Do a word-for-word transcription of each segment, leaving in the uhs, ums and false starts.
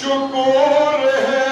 شکر ہے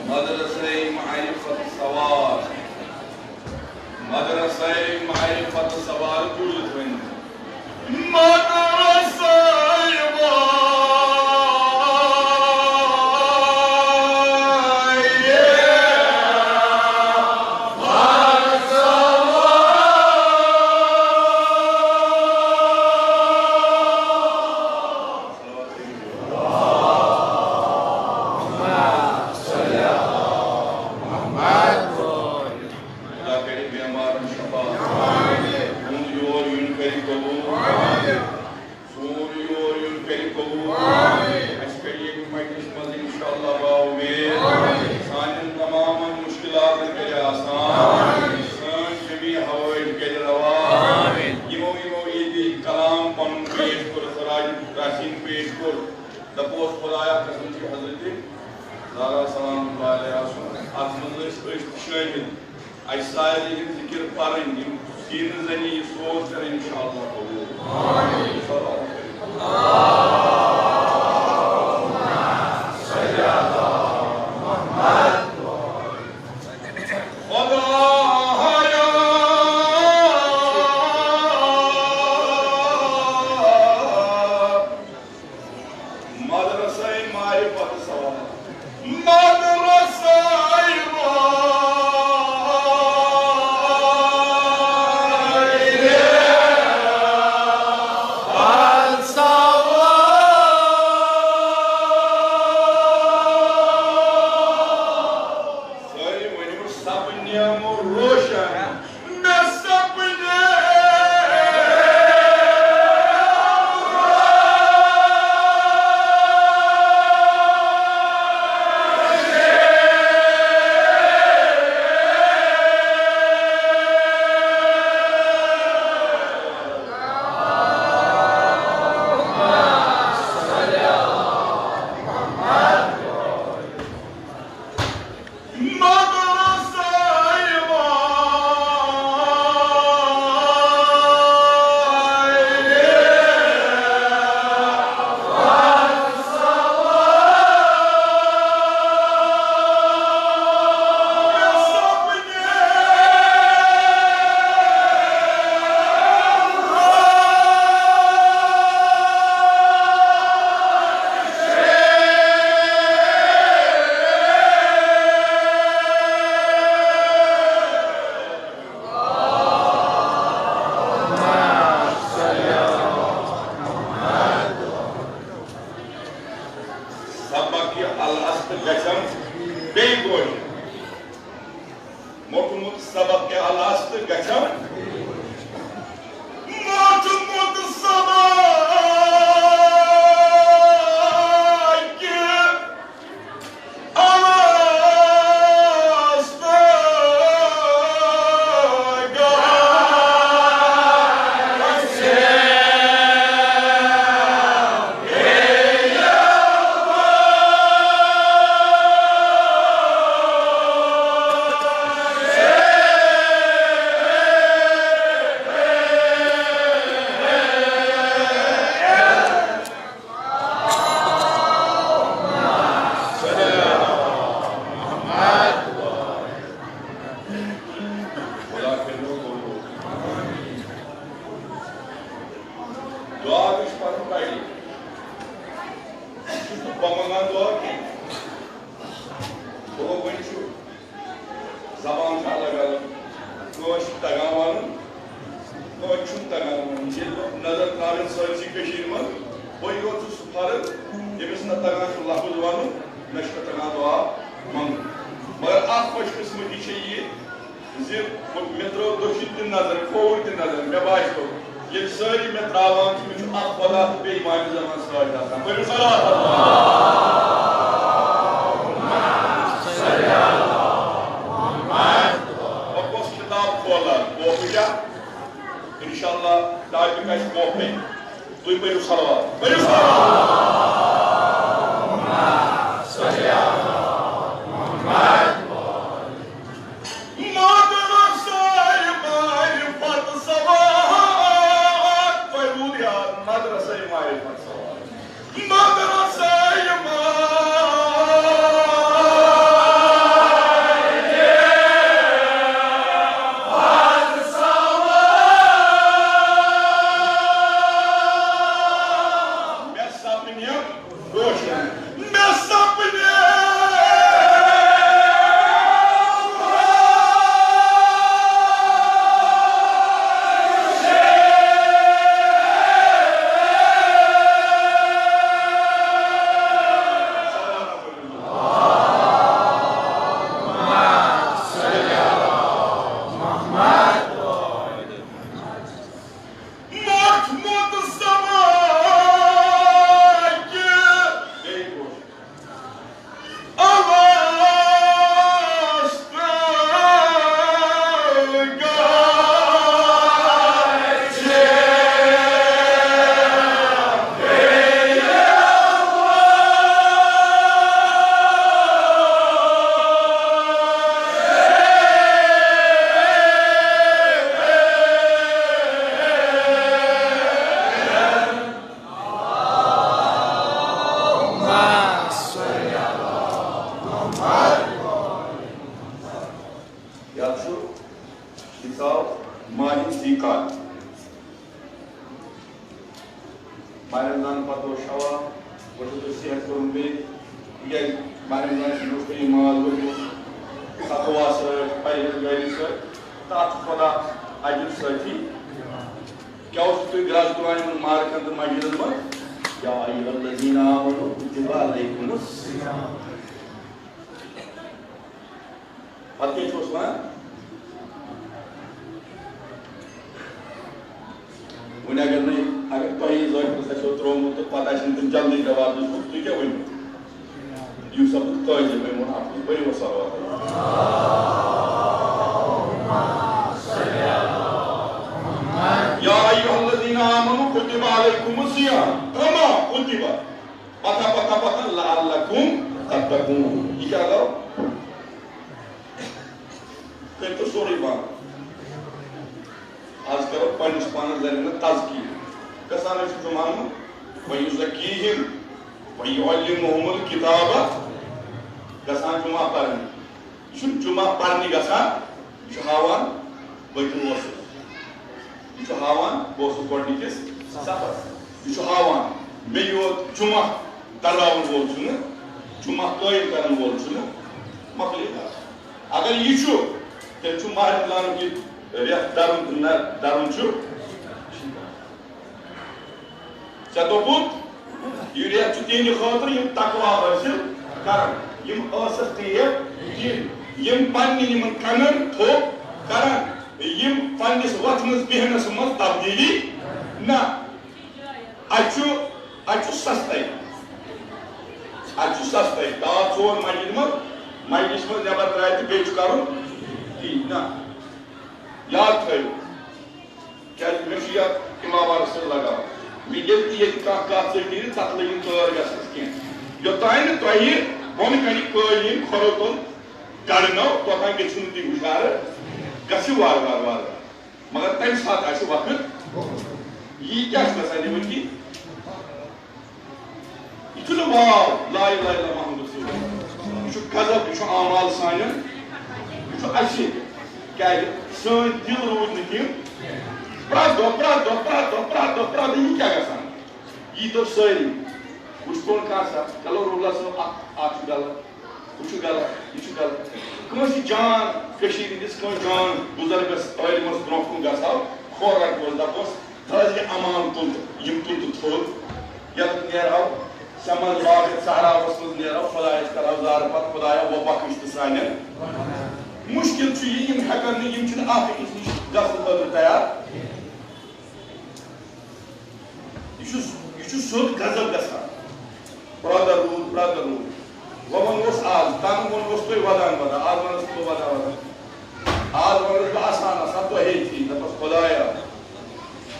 مدرسہ معرفت سوار، مدرسہ معرفت سوار بوٗزِتھ ؤنِو۔ مدرسہ خدا کرِ بیمارن شفا۔ تُہُنٛد یور یُن کرِ قبول۔ سون یور یُن کرِ قبول۔ اَسہِ کرِ ییٚمہِ مجلس منٛز انشاءاللہ باومید۔ سانٮ۪ن تمامن مشکلاتن کرِ آسان۔ سٲنۍ جمی حوٲیج کرِ روا۔ یِمو یِمو ییٚتہِ کلام پنُن پیش کوٚر، خراج تحسین پیش کوٚر، دپوس خدایا قسم چھِ حضرت زہرا سلام اللہ علیہا سُنٛد، اتھ منٛز ٲسۍ أسۍ تہِ شٲمِل۔ اَسہِ سارے ہٕنٛز ذِکِر پَرٕنۍ، یِم سیٖنہٕ زَنہِ یہِ سوز کَرٕنۍ، اِنشاءاللہ قبوٗل۔ آمین۔ صلوات کٔرِو۔ خدایا۔ مدرسہ معرفت سوار۔ مدرسہ معرفت سوار۔ سٲری ؤنِو سپنیم روشن۔ مےٚ سپنے۔ موٚٹھمُت سبق کیٛاہ آلاسٹ گژھان؟ موٚٹھمُت سبق کیٛاہ آلاسٹ گژھان؟ دعا گژھِ پَرُن پَرِ۔ یہِ چھُس نہٕ بہٕ منٛگان دعا کینٛہہ۔ بہٕ وۄنۍ چھُ زبان چھِ الگ الگ۔ کٲنٛسہِ چھُ تَگان وَنُن، کٲنٛسہِ چھُنہٕ تَگان وَنُن۔ ییٚلہِ بہٕ نظر ترٛاوٕ سٲرسٕے کٔشیٖرِ منٛز، بٕے یوت چھُس سُہ فرد، ییٚمِس نہٕ تَگان چھُ لفظ وَنُن، نہ چھُ مےٚ تَگان دُعا منٛگُن۔ مگر اَکھ خۄش قٕسمتی چھےٚ یہِ، زِ مےٚ ترٲو دٔچھِنۍ تہِ نظر، کھووُر تہِ نظر، مےٚ باسیو، ییٚلہِ سٲری مےٚ ترٛاوان چھِ، مےٚ چھُ اکھ خۄدا تہٕ بیٚیہِ امام زمان سۭتۍ آسان۔ پٔرِو صلوات۔ بہٕ کۄس کِتاب کھولان؟ بہٕ کیٛاہ؟ انشاءاللہ، ٹاپِک آسہِ برونٛہہ کَنہِ۔ تُہۍ پٔرِو صلوات۔ پٔرِو صلوات۔ مدرسہ معرفت سوات۔ تۄہہِ روٗد یاد، مدرسہ معرفت سوات۔ مدرسہ معرفت سوات۔ مےٚ سپنہِ روشن۔ مےٚ سپنہِ۔ موٚتھمُت زمانہٕ۔ بیٚیہِ گوٚو۔ یا چھُ، یہِ تھاو ماہِ ذی قعدہ۔ ماہِ رمضان پتہٕ اوس شوال، وۄنۍ چھُ تۄہہِ صحت کوٚرمُت بیٚیہِ، تِکیٛازِ ماہِ رمضان چھُ برٛونٛٹھ کَنہِ ماز ووٚتمُت، تقوا سۭتۍ، پرہیزگٲری سۭتۍ، تہٕ اَتھ چھُ خۄدا اجر سۭتی۔ کیٛاہ اوس تُہۍ گرٛس دِوان یِمن مارکن تہٕ مسجدن منٛز؟ یا ایھا الذین آمنوا کتب علیکم الصیام۔ پتہٕ کیٛاہ چھُ اوس وَنان؟ وۄنۍ اگر نہٕ، اگر تۄہہِ یہِ ذٲکرَس آسیو ترٛوومُت تہٕ پتہٕ آسہِ نہٕ تِم جلدی جواب دیُتمُت، تُہۍ کیٛاہ ؤنِو؟ یوٗسف تہٕ قٲضی، وۄنۍ ووٚن اَتھ، ؤنِو وۄنۍ صلوات۔ یا ایھا الذین آمنوا کتب علیکم الصیام کما کتب۔ پتہ، پتہ، پتہ، لعلکم تتقون۔ یہِ کیٛاہ گوٚو؟ کٔرۍ تو سورُے بنٛد۔ آز کرو پننِس پانس ذریعہ تزکیہ۔ گژھان ٲسۍ جمعہ منٛز، وَیُزَکِّیہِم وَیُعَلِّمُہُمُ الْکِتَابَ۔ گژھان جمعہ پرنہِ۔ یہِ چھُنہٕ جمعہ پرنہِ گژھان، یہِ چھُ ہاوان بہٕ تہِ اوسُس۔ یہِ چھُ ہاوان، بہٕ اوسُس گۄڈٕنِکِس صفس۔ یہِ چھُ ہاوان، مےٚ یوت جمعہ کرناوَن وول چھُنہٕ، جمعہ قٲیِم کرن وول چھُنہٕ، مۄکلے کتھ۔ اگر یہِ چھُ، تیٚلہِ چھُ ماہِ رمضانُک یہِ رٮ۪تھ درُن، نہ درُن چھُ۔ ژےٚ دوٚپُتھ، یہِ رٮ۪تھ چھُ تِہنٛدِ خٲطرٕ یِم تقوا حٲصِل کرن، یِم ٲسَکھ ٹیب دِنۍ۔ یِم پننہِ یِمن کنن تھوٚپ کران، یِم پننِس وۄتھنس بیہنس منٛز تبدیلی نہ۔ اَتہِ چھُ، اَتہِ چھُ سستَے۔ اَتہِ چھُ سستَے۔ داو ژور مجلہِ منٛز، مجلِس منٛز نٮ۪بر درٛاے تہٕ بیٚیہِ چھُ کرُن تی۔ نہ۔ یاد تھٲیِو۔ کیٛازِ مےٚ چھُ یَتھ اِمامارَس سۭتۍ لگاو۔ مےٚ ییٚلہِ تہِ ییٚتہِ کانٛہہ کَتھ ژٔٹِو، تَتھ لٔگِو تٲر گژھنَس کینٛہہ۔ یوٚتام نہٕ تۄہہِ بۄنہٕ کَنہِ قٲلیٖن کھۄرو تُل کَڑنو، توٚتام گٔژھِو نہٕ تُہۍ ہُشارٕ گژھِو وارٕ وارٕ وارٕ وارٕ۔ مگر تَمہِ ساتہٕ آسہِ وقت، یی کیٛاہ چھُ گژھان یِمَن کِنۍ؟ یہِ چھُنہٕ واو، لا الہ الا محمد رسول اللہ۔ یہِ چھُ غضب، یہِ چھُ اعمال سانٮ۪ن، یہِ چھُ اَسہِ۔ کیٛازِ؟ سٲنۍ دِل روٗدۍ نہٕ تِم۔ پرٛٮ۪تھ دۄہ، پرٛٮ۪تھ دۄہ، پرٛٮ۪تھ دۄہ، پرٛٮ۪تھ دۄہ، پرٛٮ۪تھ دۄہ، یہِ کیٛاہ گژھان؟ یی تو سٲری۔ وٕچھ کوٚر کانٛہہ سا، چلو رُلس، اَکھ، اَکھ چھُ غلط، ہُہ چھُ غلط، یہِ چھُ غلط۔ کٲنٛسہِ جان کٔشیٖرِ ہِنٛدِس، کٲنٛسہِ جان بُزرگس، عٲلمس برٛونٛہہ کُن گژھو، کھۄر رٹوس، دپوس، حٲضرِ امان تُل تہٕ یِم تُل تہٕ تھوٚد۔ یَتھ نیرو سمن باغ صحراوس منٛز نیرو، خۄدایس کرو زارٕ پتھ، خۄدایا، وۄنۍ بخش تہٕ سانٮ۪ن۔ مُشکِل چھُ یہِ، یِم ہٮ۪کن نہٕ، یِم چھِنہٕ اکھ أکِس نِش گژھنہٕ خٲطرٕ تیار۔ یہِ چھُ، یہِ چھُ سیوٚد غضب گژھان۔ برادر روٗد، برادر روٗد۔ وۄنۍ ووٚنوس آز، تَنہٕ ووٚنوس تۄہہِ ودان ودان، آز وَنس نہٕ بہٕ ودان ودان۔ آز وَنس بہٕ اَسان اَسان تۄہے تھی، دَپس خۄدایا،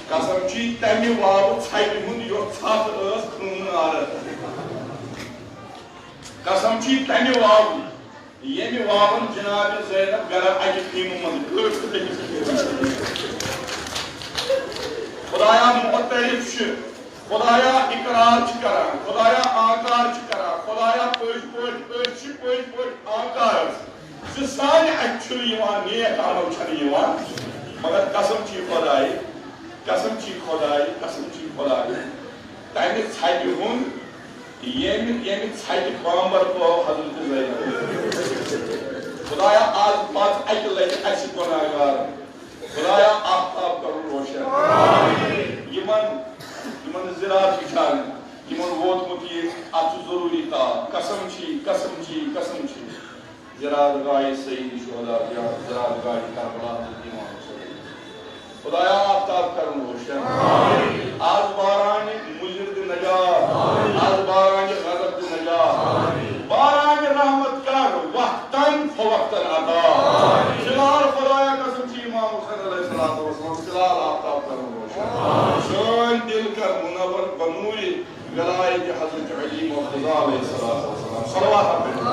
قسم چھی تَمہِ واوٕ ژھَپہِ ہُنٛد یۄس ژھَپھ ٲس کھنٛنہٕ آرٕ۔ قسم چھی تَمہِ واوٕ، ییٚمہِ واوَن جناب زینب گرا اَکہِ خیمہٕ منٛز کٔڑ تہٕ بیٚکِس خیمہٕ منٛز۔ خۄدایا معترف چھِ، خۄدایا اقرار چھِ کران، خۄدایا آنکار چھِ کران، خۄدایا پٔزۍ پٲٹھۍ، أسۍ چھِ پٔزۍ پٲٹھۍ آنکار۔ زِ سانہِ اَتھِ چھُنہٕ یِوان، نیک عمل چھَنہٕ یِوان، مگر قسم چھی خۄدایہِ، قسم چھی خۄدایہِ، قسم چھی خۄدایہِ، تَمہِ ژھَپہِ ہُنٛد، ییٚمہِ، ییٚمہِ ژھَپہِ بامبر پٲو حضرت زینب۔ خۄدایا، آز پَتھ اَکہِ لَٹہِ اَسہِ گۄناہگار۔ خۄدایا، آفتاب کَرُن روشن۔ یِمَن، یِمَن زِرات وٕچھان، یِمَن ووتمُت یہِ، اَتھ چھُ ضروٗری تاپھ۔ قسم چھی، قسم چھی، قسم چھی۔ زِرات گاہِ سید شہدا، زِرات گاہِ کربلا حضرت امام حسین۔ خۄدایا، آفتاب کَرُن روشن۔ آز بارانہِ مُضِر دِ نجات۔ آز بارانہِ غضب دِ نجات۔ بارانہِ رحمت کر وقتاً فوقتاً عطا۔ فی الحال خۄدایا قسم چھِ امام حسین علیہ الصلوۃ والسلام، فی الحال آفتاب کَرُن روشن۔ سٲنۍ دِل کر منور بنوٗرِ ولایت حضرت علی مرتضیٰ علیہ الصلوۃ والسلام۔ صلوات پٔرِو۔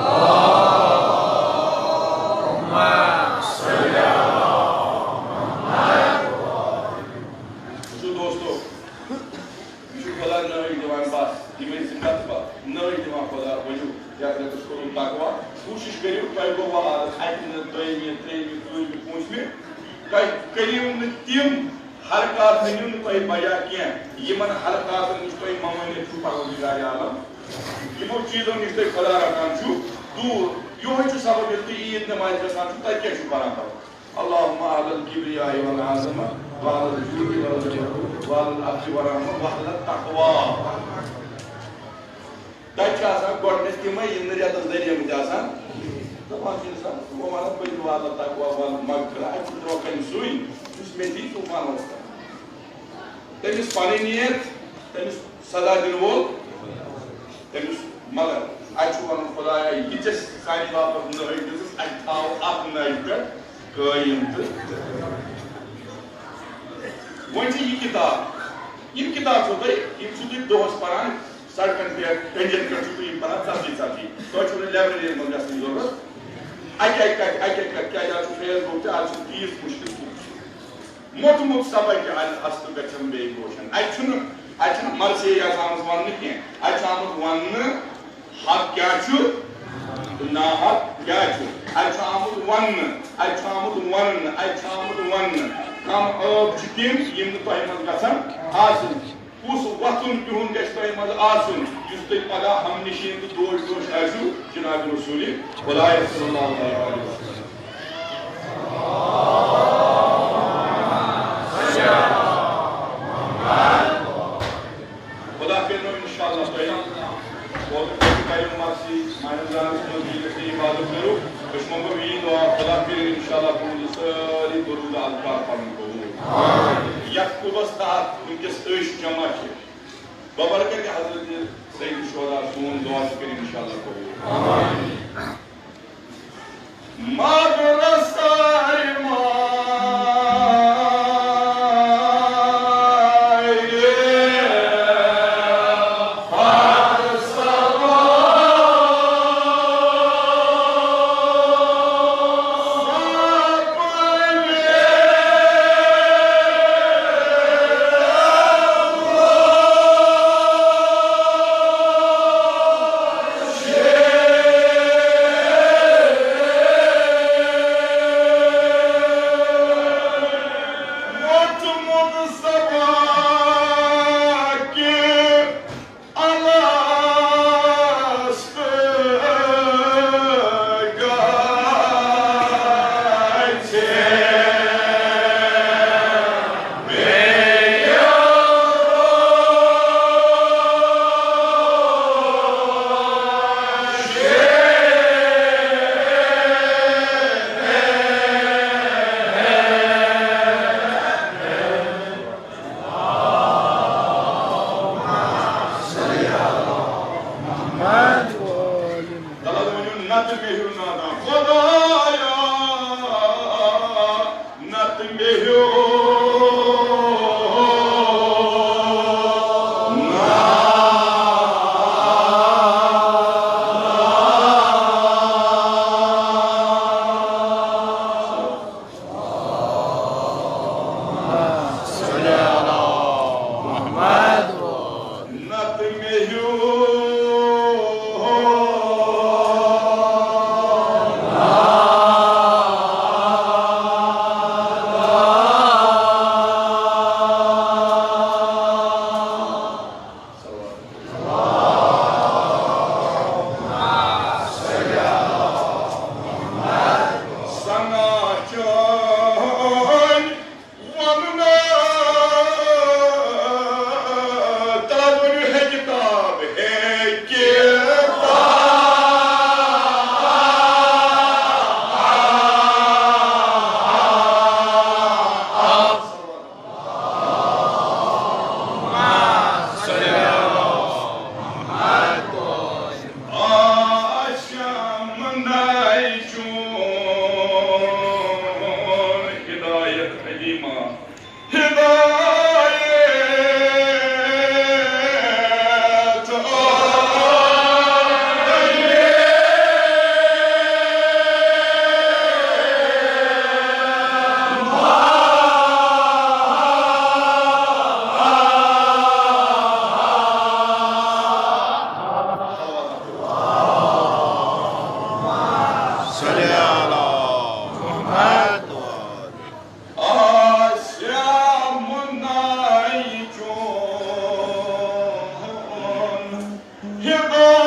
وٕچھِو دوستو، یہِ چھُ خۄدا نٲج دِوان، بس یِمے زٕ کتھ، بس نٲج دِوان خۄدا۔ ؤلِو، یتھ رٮ۪تس کٔرِو تقوا، کوٗشِش کٔرِو، تۄہہِ گوٚو وۄنۍ عادت، اَکہِ منٹ، دۄیمہِ، ترٛیٚیمہِ، ژوٗرمہِ، پوٗنٛژمہِ، تۄہہِ کٔرِو نہٕ تِم حرکات، أنِو نہٕ تۄہہِ بجا کینٛہہ، یِمن حرکاتن نِش تۄہہِ ممٲنِیت چھُو پروردگار عالم، یِمو چیٖزو نِش تُہۍ خۄدا رٹان چھُو دوٗر۔ یِہوٚے چھُ سبب، ییٚلہِ تُہۍ عیٖد نٮ۪مازِ گژھان چھُو، تَتہِ کیٛاہ چھُو پران پتہٕ؟ اللهم اهل الكبرياء والعظمة واهل الجود والجبروت واهل العفو والرحمة واهل التقوى۔ تَتہِ چھِ آسان گۄڈٕنٮ۪تھ تِمَے، یِم نہٕ رٮ۪تَس دٔریمٕتۍ آسان۔ دَپان چھِ اِنسان، وۄنۍ وَنَکھ بہٕ تہِ والہٕ تقویٰ والہٕ مغفرت، اَتہِ چھُ برونٛہہ کَنہِ سُے، یُس مےٚ دی طوٗفان اوس کران۔ تٔمِس پَنٕنۍ نیت، تٔمِس سزا دِنہٕ وول، تٔمِس، مگر اَتہِ چھُ وَنُن، خۄدایا، یہِ ژےٚ سانہِ باپَتھ نٔہٕج دِژٕس، اَتہِ تھاو اَتھ نَرِ پٮ۪ٹھ قٲیِم تہٕ۔ وۄنۍ چھِ یہِ کِتاب، یِم کِتاب چھِو تُہۍ، یِم چھِو تُہۍ دۄہَس پَران، سڑکن پٮ۪ٹھ، ڈنجن پٮ۪ٹھ چھِو تُہۍ یِم پران ژَتجی ژَتجی۔ تۄہہِ چھُو نہٕ لایبریرین منٛز گژھنٕچ ضروٗرت۔ اَکہِ اَکہِ کَتھِ، اَکہِ اَکہِ کَتھِ، کیٛازِ آز چھُ فیس بُک تہِ، آز چھُ تیٖژ مُشکِل کینٛہہ۔ موٚٹ موٚٹ سبق کیٛاہ آز اَصلہٕ گژھن بیٚیہِ روشن۔ اَتہِ چھُنہٕ، اَتہِ چھُنہٕ مرثیہ یَتھ آمٕژ وَننہٕ کینٛہہ۔ اَتہِ چھُ آمُت وَننہٕ حق کیٛاہ چھُ تہٕ ناحق کیٛاہ چھُ۔ اَتہِ چھُ آمُت وَننہٕ، اَتہِ چھُ آمُت وَننہٕ، اَتہِ چھُ آمُت وَننہٕ۔ کَم ٲب چھِ تِم یِم نہٕ تۄہہِ منٛز گژھن آسٕنۍ۔ کُس وۄتھُن بِہُن گژھِ تۄہہِ منٛز آسُن، یُس تُہۍ پگاہ ہم نشین تہٕ دوش دوش آسِو جناب رسول خدایَس صلی اللہ علیہ وسلم۔ خدا کٔرِنو انشاءاللہ تۄہہِ۔ اور تۄہہِ کَریو مرثی، ماہِ رمضانَس منٛز ییٚلہِ تُہۍ عبادت کٔرِو، أسۍ منٛگو عیٖد۔ اللہ تُہُنٛد سٲری درود اذکار پَنُن قبول۔ یَتھ قُبَس تحت وٕنکیٚس أسۍ جمع چھِ، ببرکت حضرت سید شہدا سون دعا چھِ کٔرِتھ انشاءاللہ قبول۔ مدرسہ دَپان ؤنِو، نَتہٕ مےٚ ہیوٗ نادان خۄدایا، نَتہٕ مےٚ ہیوٗ نَتہٕ مےٚ ہیوٗ۔ سنا چٲنۍ وَنُن تَلہٕ ؤنِو ہے کِتاب، ہے کِتاب۔ آشام نائی چون ہدایت حلیمہ، ہدایت۔ آسیا منائی چون ہدایت۔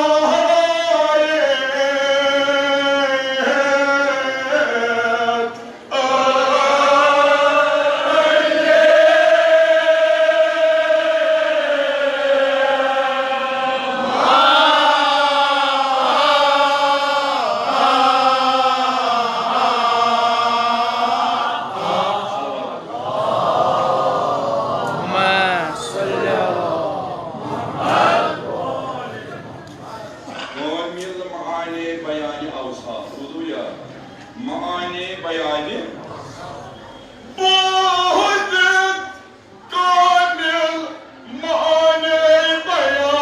کامل معانی بیان اوصاف، بوٗزِو یاد، معانی بیان، بوٗزِتھ کامل معانی بیان۔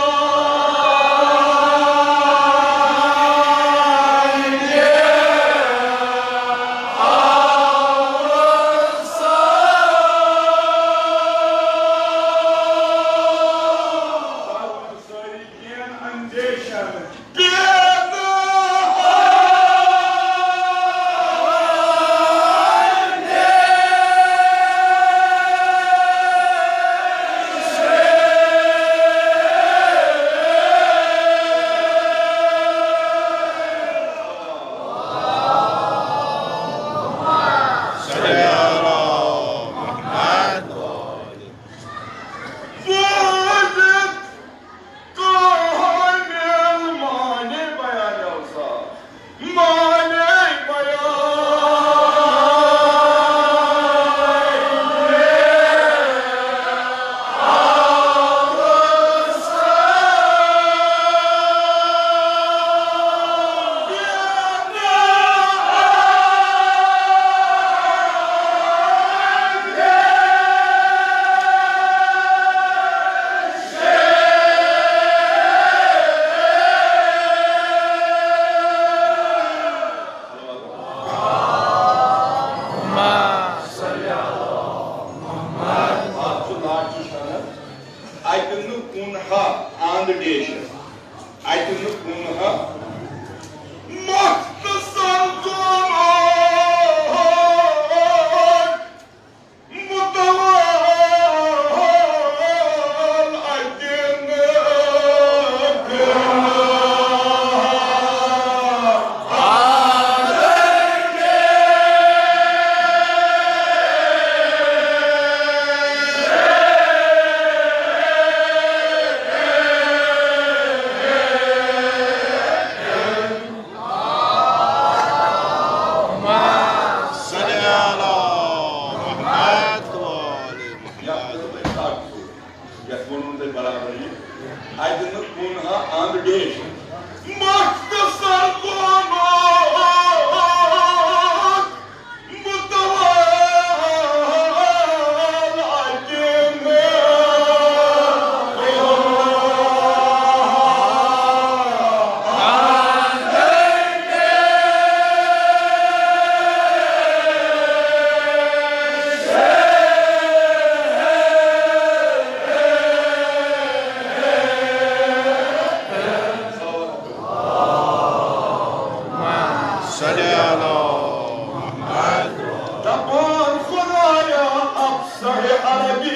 افصح عربی۔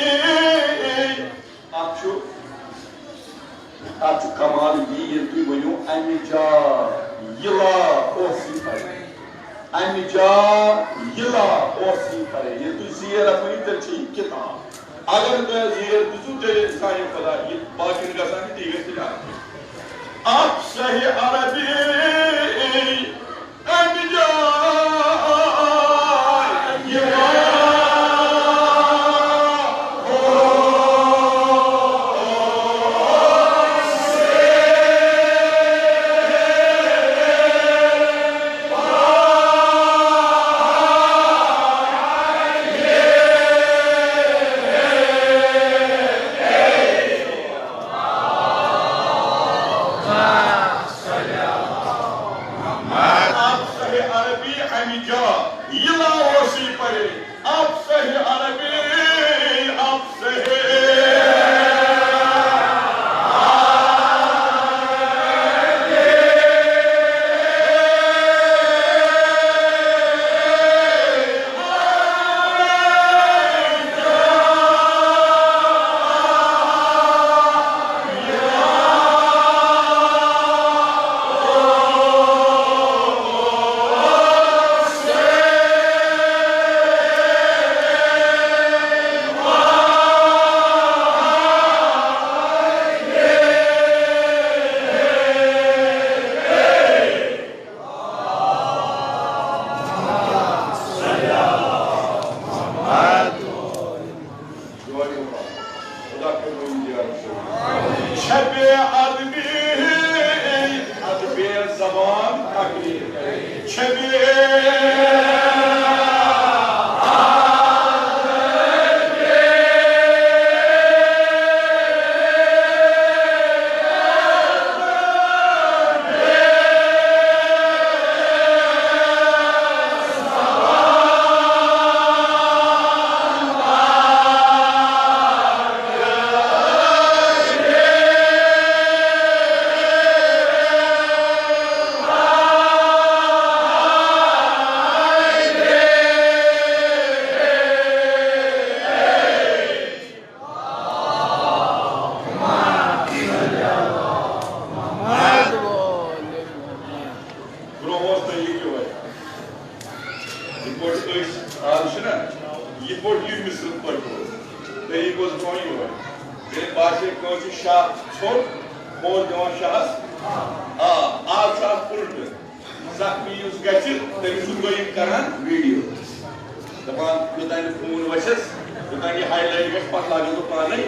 اتھ چھُ، اتھ چھُ کمال یی، ییٚلہِ تُہۍ ؤنِو، امہِ جا یہِ لا اوس یہِ پرے۔ امہِ جا یہِ لا اوس یہِ پرے۔ ییٚلہِ تُہۍ زیر اتھ ؤنِو، تیٚلہِ چھِ یہِ کتاب۔ اگر نہٕ تۄہہِ زیر دِژوٕ، تیٚلہِ زانِو خۄدا، یہِ باقین گژھان چھِ، تی گژھِ تیٚلہِ اکھ۔ افصح عربی۔ امہِ جا یہِ لا اوس۔ افصح عربی، امہِ جا یہِ لا اوس یہِ پرے۔ افصح عربی، افصح۔ شبِ ادبی، ادبِ زبان تقریر کرے۔ شبِ برونٛہہ اوس تۄہہِ یہِ یِہوٚے۔ یِتھ پٲٹھۍ أسۍ آز چھِنہ، یِتھ پٲٹھۍ یہِ مِصرٕ پٲٹھۍ اوس۔ تہٕ یہِ گوٚژھ برونٛہہ یِہوٚے۔ ییٚلہِ باسے کٲنٛسہِ شاہ ژھوٚٹ، کھوژ دِوان شاہَس۔ آ، آز چھُ اَتھ اُلٹہٕ۔ زخمی یُس گژھِ، تٔمِس چھُ دوٚیِم کران ویڈیو۔ دَپان، یوٚتام نہٕ خوٗن وَسٮ۪س، یوٚتام یہِ ہاے لایٹ گژھِ، پَتہٕ لاگَن بہٕ پانَے۔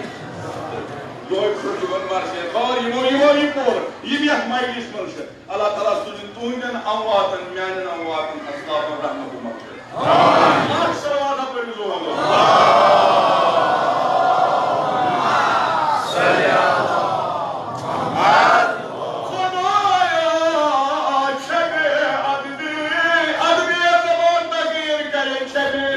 یِہوٚے چھُ یِمَن مرثیت۔ خٲر، یِمو، یِمو یہِ پوٚر، یِم یَتھ مجلِس منٛز چھِ۔ اللہ تعالیٰ سوٗزِن تُہٕنٛدٮ۪ن امواتن، میٛانٮ۪ن امواتن، اسلافن رحمت و مغفرت۔ آمین۔ اکھ صلوات پٔرِو زورٕ۔ خدایا، شبِ ادبی، ادبی زبان تقریر کرے شبِ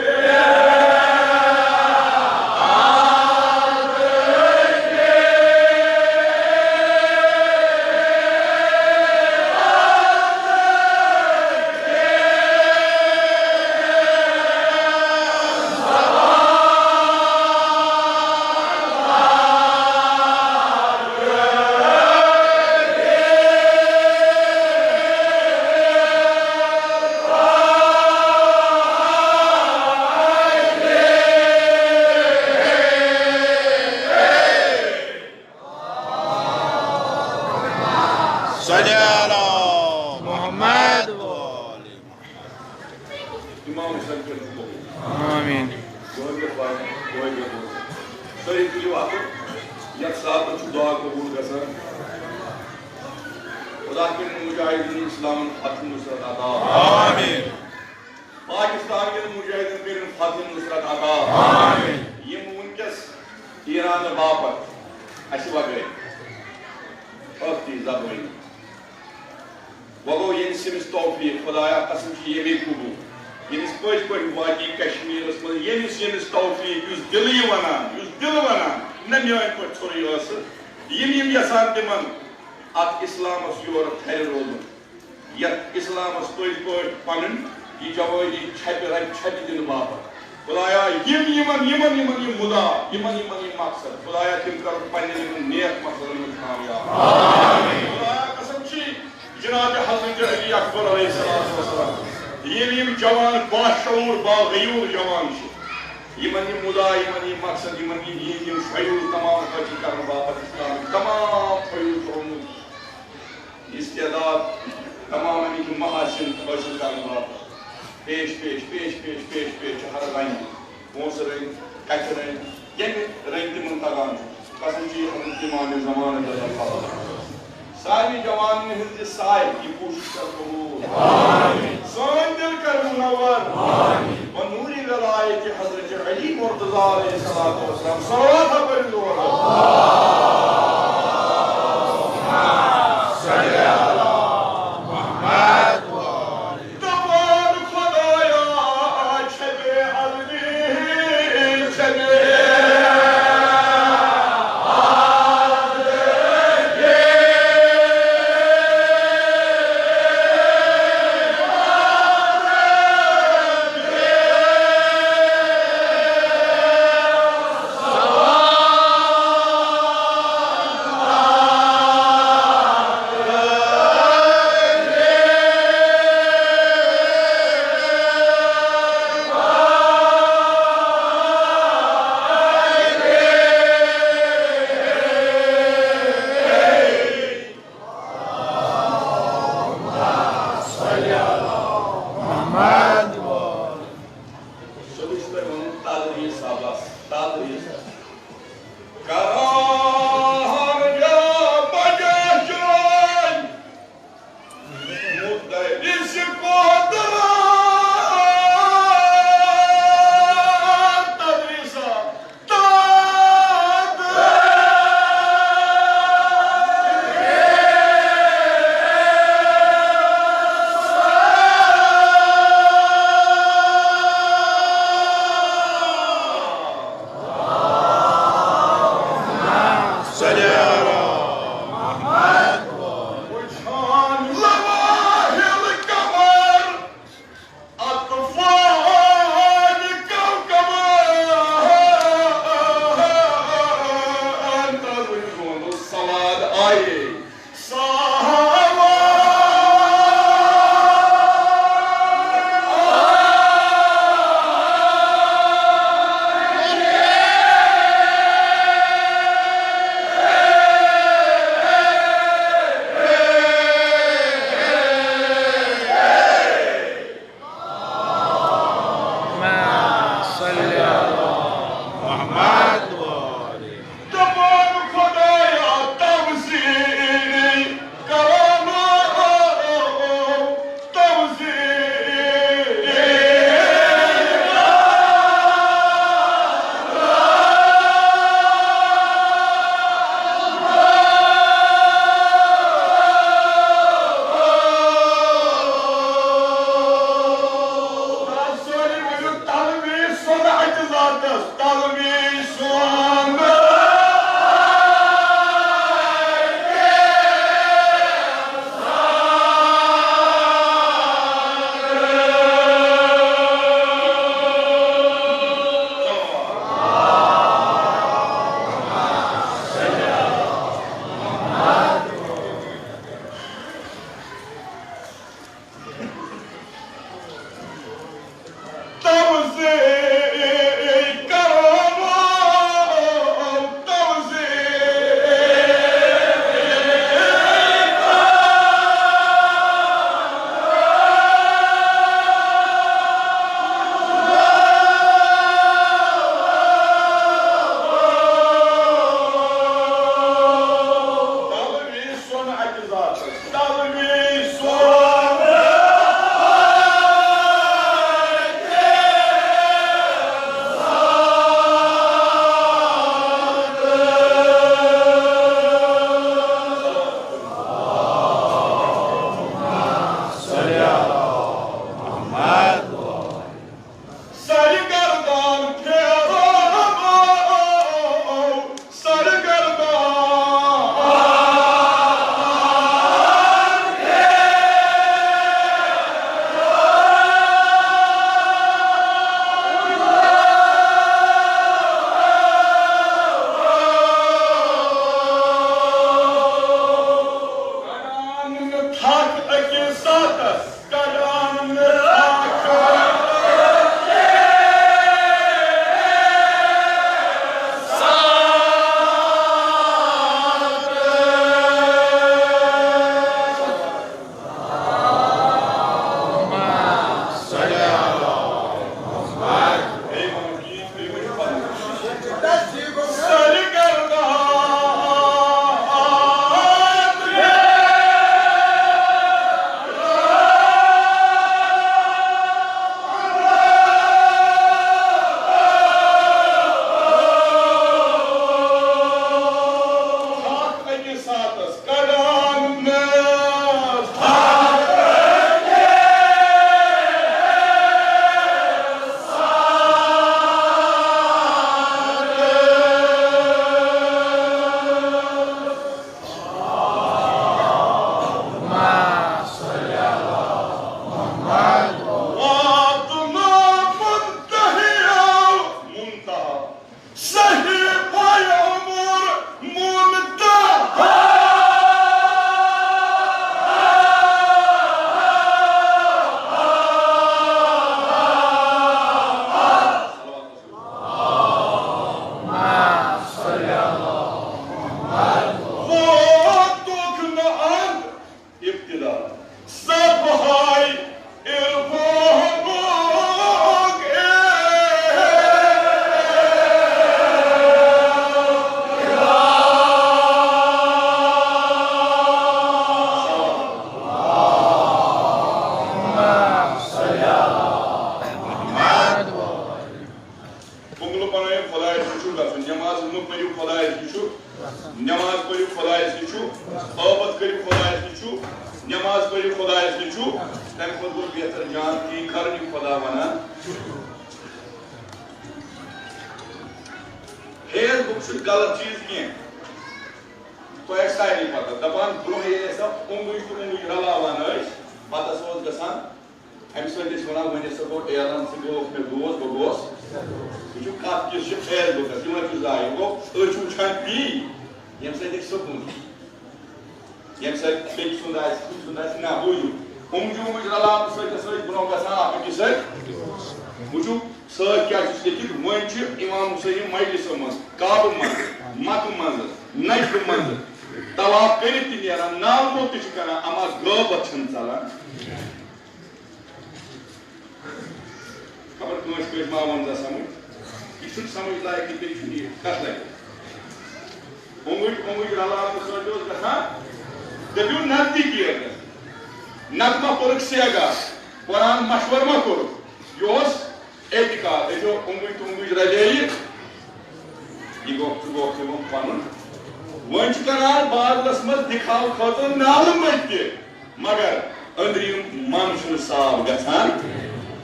صلی علی محمد و آل محمد۔ امام حسین کٔرِتھ قبول۔ آمین۔ دۄہے گژھِ واتُن، دۄہے گژھِ واتُن۔ سٲری تُلِو اَتھٕ، یَتھ ساتہٕ چھُ دُعا قبول گژھان۔ خدا کٔرِن مجاہدین اسلامن فتح نصرت عطا۔ آمین۔ پاکستان کٮ۪ن مجاہدین کٔرِن فتح نصرت عطا۔ آمین۔ یِم وٕنکیٚس ایران باپتھ اَسہِ وغٲرۍ ٲختی زبٲنۍ۔ وۄنۍ گوٚو ییٚمِس ییٚمِس توفیٖق، خۄدایا قسم چھِ ییٚمے قبوٗل، ییٚمِس پٔزۍ پٲٹھۍ واقعی کشمیٖرَس منٛز ییٚمِس ییٚمِس توفیٖق، یُس دِلہٕ یہِ وَنان، یُس دِلہٕ وَنان، نہ میٛانہِ پٲٹھۍ ژھوٚرُے ٲسہٕ، یِم یِم یَژھان تِمَن اَتھ اِسلامَس یورٕ پھَرِ روزُن، یَتھ اِسلامَس پٔزۍ پٲٹھۍ پَنٕنۍ یہِ جوٲہری چھَپہِ رَتہِ چھَپہِ دِنہٕ باپَتھ۔ خدایا، یِم یِمن، یِمن، یِمن یِم مُدا، یِمن، یِمن یِم مقصد، خدایا، تِم کر پننٮ۪ن یِمن نیک مقصدن منٛز کامیاب۔ خدایا، قسم چھی جناب حضرت علی اکبر علیہ الصلوۃ والسلام، یِم یِم جوان، باشعور، باغیور جوان چھِ، یِمن یِم مُدا، یِمن یِم مقصد، یِمن یِم، یِم، یِم فیوض تمام حٲصِل کرنہٕ باپتھ، اسلامٕکۍ تمام فیوض ترٛوومُت، استعداد، تمام اَمِکۍ محاسن حٲصِل کرنہٕ باپتھ۔ پیش، پیش، پیش، پیش، پیش، پیش چھُ ہر رنگہِ۔ پونٛسہٕ رٔنگۍ، کتھِ رٔنگۍ، ییٚمہِ رٔنگۍ تِمن تگان چھُ۔ قسم چھِ حضرت امام زمان رضی اللہ عنہ۔ سارنٕے جوانن ہٕنٛز یہِ ساے، یہِ کوٗشش کر قبول۔ سٲنۍ دِل کر منور۔ بنور ولایت حضرت علی مرتضی علیہ الصلوۃ والسلام۔ صلوات ہا پٔرِو زور۔ دپان خدایا، چھپے المی، چھپے۔ صُبحس تۄہہِ ووٚنوٕ تَلہٕ یہِ سبس، تَلہٕ یہِ سبس۔ کران بجا چٲنۍ مُدرِس قۄدرت تدریٖسا۔ وٕچھان لواحِ القمر اطفال کوكبن، تَتھ وٕچھُن سواد آیے۔ سہوا۔ اللهم صل على محمد وآل۔ دپان خدایا توسیع کران، توسیع۔ سٲری ؤنِو، تلویز سوزا اَتہِ ذاتس، تلویز سوزا۔ توسیع کران، بنٲیِو خۄدایَس نِش چھُ گژھُن، نٮ۪ماز مہٕ پٔرِو خۄدایَس نِش چھُ، نٮ۪ماز پٔرِو خۄدایَس نِش چھُ، عٲبت کٔرِو خۄدایَس نِش چھُ، نٮ۪ماز پٔرِو خۄدایَس نِش چھُ، تَمہِ کھۄتہٕ گوٚو بہتر جان تی کَرُن یہِ خۄدا وَنان۔ فیس بُک چھُنہٕ غلط چیٖز کینٛہہ، تۄہہِ آسہِ سارنٕے پَتہ، دَپان برٛونٛہہ ییٚلہِ أسۍ اَتھ اوٚنٛگُج تہٕ اوٚنٛگُج رَلاوان ٲسۍ، پَتہٕ ہسا اوس گژھان اَمہِ سۭتۍ ٲسۍ وَنان، وۄنۍ ہسا گوٚو اعلان، ژٕ گوٚوکھ، مےٚ گوٚوس، بہٕ گوٚوس۔ یہِ چھُ کَتھ کِژھ چھِ فیس بُکَس، یِمَن چھُ ضایع۔ گوٚو، أسۍ چھِ وٕچھان تی، ییٚمہِ سۭتۍ أسۍ سکوٗن چھُ۔ ییٚمہِ سۭتۍ بیٚکہِ سُنٛد آسہِ، ہُمہِ سُنٛد آسہِ، نہ، بوٗزِو۔ اوٚنٛگجہِ اوٚنٛگجہِ رَلاونہٕ سۭتۍ ہسا ٲسۍ برٛونٛہہ گژھان اَکھ أکِس سۭتۍ۔ وٕچھِو، سۭتۍ کیٛاہ چھُس لیٚکھِتھ؟ وۄنۍ چھِ اِمام حُسینٕنۍ مجلِسو منٛز، کعبہٕ منٛز، مکہٕ منٛز، نجدٕ منٛز، طواف کٔرِتھ تہِ نیران، ناو گوٚو تہِ چھِ کران، اما غٲبت چھَنہٕ ژَلان۔ خبر کٲنٛسہِ کٲنٛسہِ ما ووٚن زَن سمجھ؟ یہِ چھُنہٕ سمجھ لایق، یہِ بیٚیہِ چھُنہٕ یہِ کَتھ لَگہِ۔ اوٚنٛگٕج اوٚنٛگٕج رلاونہٕ سۭتۍ اوس گژھان، دٔپِو نزدیٖکی ٲسۍ۔ نغمہ پوٚرُکھ سیگا، قرآن مشور ما کوٚرُکھ؟ یہِ اوس اعتقاد، دٔپِو اوٚنٛگٕج تہٕ اوٚنٛگٕج رلے یہِ۔ یہِ گوٚو، ژٕ گوٚو، ژٕ گوٚو پنُن۔ وۄنۍ چھِ کران بازرس منٛز دِکھاو خٲطرٕ نالہٕ مٔتۍ تہِ، مگر أنٛدرِم من چھُنہٕ صاف گژھان۔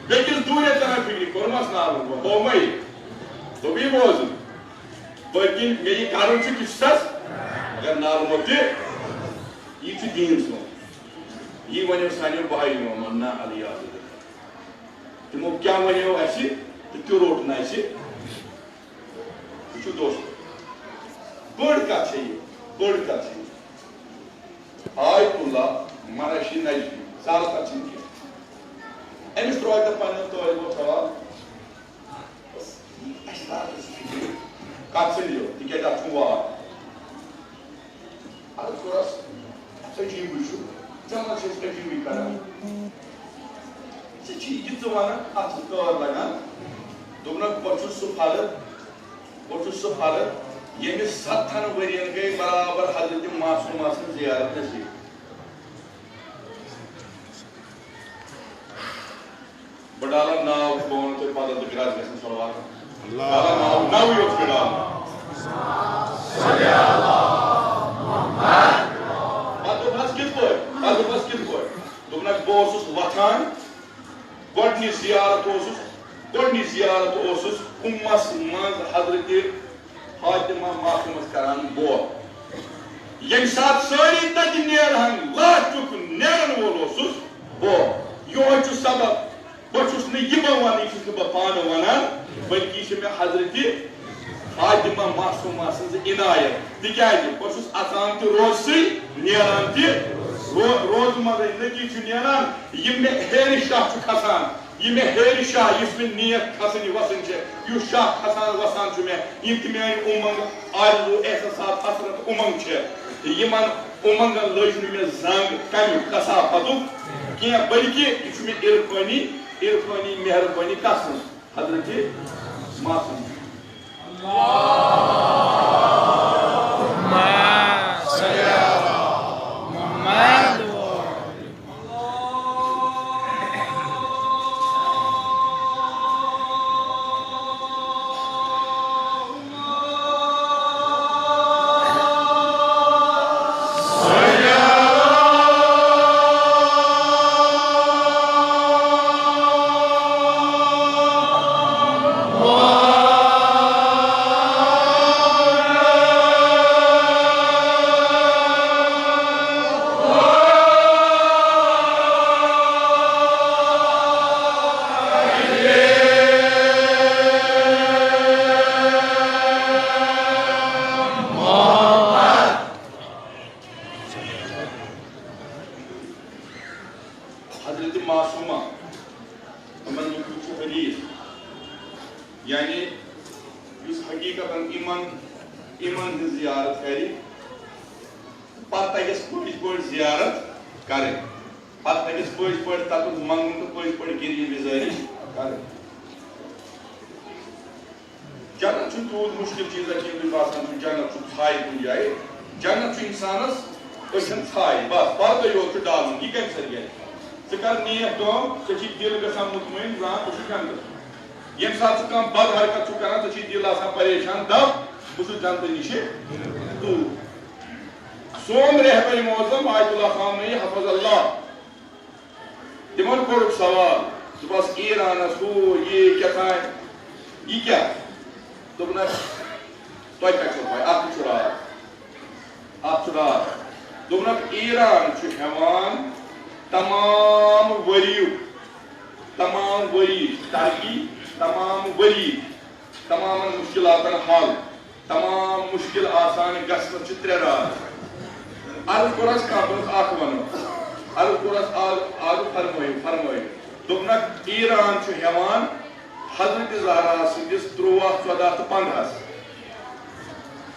بیٚکِس دوٗرے تران فِکرِ، کوٚرمس نالہٕ، گوٚو، گوٚو مَے۔ دوٚپ یہِ بوزُن۔ پٔتۍ کِنۍ مےٚ یہِ کرُن چھُ کِس سَس، مگر نالہٕ مٔتۍ تہِ۔ یہِ چھُ دیٖن سون۔ یہِ ؤنِو سانیو بھایو، نہ علی اعظم۔ تِمو کیٛاہ ونیو اسہِ تہٕ تہِ روٚٹ نہٕ اسہِ۔ وٕچھِو دوستو، بٔڑ کتھ چھےٚ یہِ، بٔڑ کتھ چھےٚ یہِ۔ آیت اللہ مرشی نجفی، زیادٕ تر چھِنہٕ کینٛہہ۔ أمِس ترٛوو تہٕ پننٮ۪ن طٲلبو سوال، اسہِ ترٛاو أسۍ فِکرِ، کتھ سٕنٛدِ یوت، تِکیٛازِ اتھ چھُ وار۔ عرض کوٚرُس، عجیٖبٕے چھُ، ژےٚ ما چھِ أسۍ عجیٖبٕے کران؟ ژےٚ چھی یہِ ژٕ وَنان، اَتھ چھِ تٲر لگان۔ دوٚپنَکھ، بہٕ چھُس سُہ فرد، بہٕ چھُس سُہ فرد، ییٚمِس ستتھن ؤرین گٔے برابر حضرت معصومہ سٕنٛز زیارت نصیب۔ بہٕ ڈالہٕ ناو تہٕ بہٕ وَنہٕ تۄہہِ پَتہٕ تہٕ گرٛس گژھن صلوات۔ اللہ۔ ڈالہٕ ناو، ناوٕے یوت چھُ ڈالُن۔ پَتہٕ دوٚپہَس کِتھ پٲٹھۍ؟ پَتہٕ دوٚپہَس کِتھ پٲٹھۍ؟ دوٚپنَکھ بہٕ اوسُس وۄتھان، گۄڈٕنِچ زیارت اوسُس، گۄڈٕنِچ زیارت اوسُس کُمَس منٛز حضرت فاطمہ معصومس کران بوہ۔ ییٚمہِ ساتہٕ سٲری تتہِ نیرہن، لاسٹُک نیرن وول اوسُس بوہ۔ یِہوے چھُ سبب، بہٕ چھُس نہٕ یہِ بہٕ ونان، یہِ چھُس نہٕ بہٕ پانہٕ ونان، بلکہِ یہِ چھِ مےٚ حضرت فاطمہ معصومہ سٕنٛز عنایت۔ تِکیازِ بہٕ چھُس اژان تہِ روزسٕے، نیران تہِ رو-، روزٕ منٛزے۔ نتیجہٕ چھُ نیران، یِم مےٚ ہیرِ شاہ چھُ کھسان، یہِ مےٚ ہیرِ شاہ، یُس مےٚ نیک کھسٕنۍ وسٕنۍ چھےٚ، یُس شاہ کھسان وسان چھُ مےٚ، یِم تہِ میٲنۍ اُمنٛگ، آرزو، احساسات، حسرت، اُمنٛگ چھِ، یِمن اُمنٛگن لٔج نہٕ مےٚ زنٛگ کمیُک، کثافتُک کینٛہہ، بلکہِ یہِ چھُ مےٚ عرفٲنی، عرفٲنی مہربٲنی کس سٕنٛز؟ حضرت معصوم۔ اللهم صل على محمد۔ حضرت معصومہ، یِمن مُتعلِق چھُ حدیث، یعنی یُس حقیقتاً یِمن، یِمن ہٕنٛز زیارت کرِ، پتہٕ تَگٮ۪س پٔزۍ پٲٹھۍ زیارت کرٕنۍ، پتہٕ تَگٮ۪س پٔزۍ پٲٹھۍ تَتُن منٛگُن تہٕ پٔزۍ پٲٹھۍ گِریٖن گُزٲرِش کرٕنۍ۔ جنت چھُنہٕ تیوٗت مُشکِل چیٖزا کینٛہہ، یُتھ باسان چھُ جنت چھُ ژھایہِ کُنہِ جایہِ۔ جنت چھُ اِنسانَس أچھَن ژھایہِ، بس پردَے یوت چھُ ڈالُن۔ یہِ کَمہِ سۭتۍ گژھِ؟ ژٕ کر نیک کٲم، ژےٚ چھُے دِل گژھان مطمئن، زان ژٕ چھُکھ جنتَس منٛز۔ ییٚمہِ ساتہٕ ژٕ کانٛہہ بد حرکت چھُکھ کران، ژےٚ چھُے دِل آسان پریشان، دَپ، بہٕ چھُس جنتہٕ نِشہِ دوٗر۔ سون رہبر معظم آیت اللہ خامنہی حفظ اللہ، تِمن کوٚرُکھ سوال، دوٚپہَس، ایرانس ہُہ یہِ کیٛاہ تام، یہِ کیٛاہ؟ دوٚپنَکھ، تۄہہِ کَتہِ چھو پَے؟ اَتھ تہِ چھُ راز، اَتھ چھُ راز۔ دوٚپنَکھ، ایران چھُ ہٮ۪وان تمام ؤریُک، تمام ؤری ترقی، تمام ؤری تمامن مشکلاتن حل، تمام مشکل آسان گژھنس چھِ ترٛےٚ راز۔ عرض کوٚرہَس کانٛہہ، دوٚپنَس، اکھ وَنو۔ عرض کوٚرہَس، آ، آ، فرمٲیِو، فرمٲیِو۔ دوٚپنَکھ، ایران چھُ ہٮ۪وان حضرت زہرا سٕنٛدِس تُرٛواہ، ژۄداہ تہٕ پنٛداہَس۔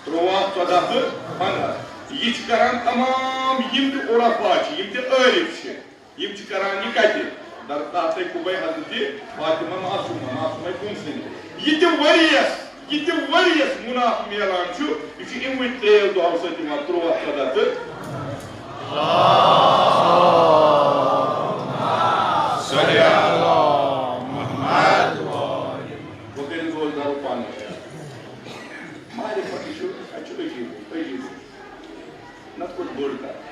تُرٛواہ، ژۄداہ تہٕ پنٛداہ۔ یہِ چھِ کران تمام یِم تہِ عرفا چھِ، یِم تہِ عٲرف چھِ، یِم چھِ کران یہِ کتہِ؟ در تحت قبے حضرت فاطمہ معصومہ، معصومہ کُم سٕنٛدِ۔ یہِ تہِ ؤریَس، یہِ تہِ ؤریَس منافع میلان چھُ، یہِ چھُ اِموٕے ترٛیٚیو دۄہو سۭتۍ یِوان، تُرٛواہ، ژۄداہ تہٕ۔ صلی علی محمد۔ وۄنۍ کٔرِو روزدارو پانہٕ ؤنۍ۔ معرفت یہِ چھُ، اَتہِ چھُ عجیٖبٕے، عجیٖبٕے۔ نَتہٕ کوٚت بٔڑ کَتھ؟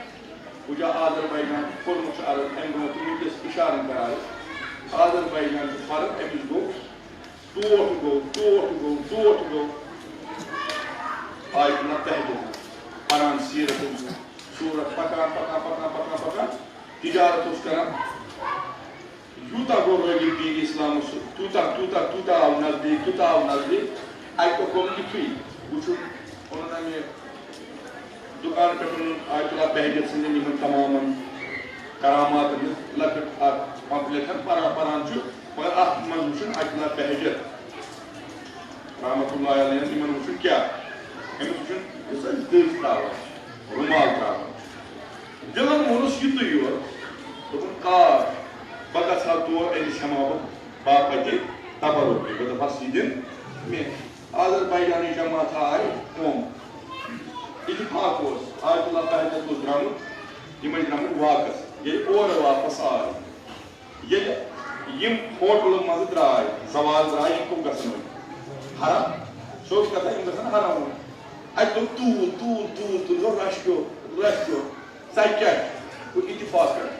وٕچھو آذربائیجان کوٚرمُت چھُ عرض اَمہِ برونٛہہ تہِ، وٕنکیٚس اِشارَن کَران۔ آذربائیجان چھُ فرق، أمِس گوٚو ٹوٹھ گوٚو، ٹوٹھ گوٚو، ٹوٹھ گوٚو۔ آیت اللہ تہجد پَران، سیٖرت أمۍ سٕنٛز، سورت پَکان، پَکان، پَکان، پَکان، پَکان۔ تِجارت اوس کَران۔ یوٗتاہ گوٚو رٲغب دین اسلامس سۭتۍ، تیوٗتاہ، تیوٗتاہ، تیوٗتاہ آو نزدیٖک، تیوٗتاہ آو نزدیٖک۔ اَکہِ دۄہ گوٚو یِتھُے وٕچھُن، اوٚنُن اَمہِ دُکان پٮ۪ٹھ، اوٚنُن آیت اللہ بہجت سٕنٛدٮ۪ن یِمن تمامن کراماتن ہٕنٛز لۄکٕٹ اکھ پمفلٹ ہن، پران پران چھُ، مگر اَتھ منٛز وٕچھُن آیت اللہ بہجت رحمتہ اللہ علیہ، یِمن وٕچھُن کیٛاہ؟ أمِس وٕچھُن، یُس أسۍ دٔج ترٛاوان چھِ، رومال ترٛاوان چھِ۔ دِلن ووٚنُس یِتُے یوت، دوٚپُن، "کاش، بہٕ گژھٕ ہا تور، أمِس ہٮ۪مہٕ ہا بہٕ باپتہِ تبرُک، بہٕ دَپہٕ ہَس، یہِ دِن مےٚ۔" آذربائیجانٕچ جماعت آے، قوم، اتفاق اوس، آیت اللہ بہجت اوس درٛامُت، یِم ٲسۍ درٛامٕتۍ واکس۔ ییٚلہِ اورٕ واپس آے، ییٚلہِ یِم ہوٹلہٕ منٛزٕ درٛاے، زوال درٛاے، یِم کٕم گژھن وۄنۍ؟ حرم۔ سیوٚد کتھا، یِم گژھن حرم وۄنۍ۔ اَتہِ دوٚپ، "توٗل، توٗل، توٗل، توٗل، رش کیو، رش کیو، ژےٚ کیٛاہ چھُ؟" گوٚو اتفاق کران۔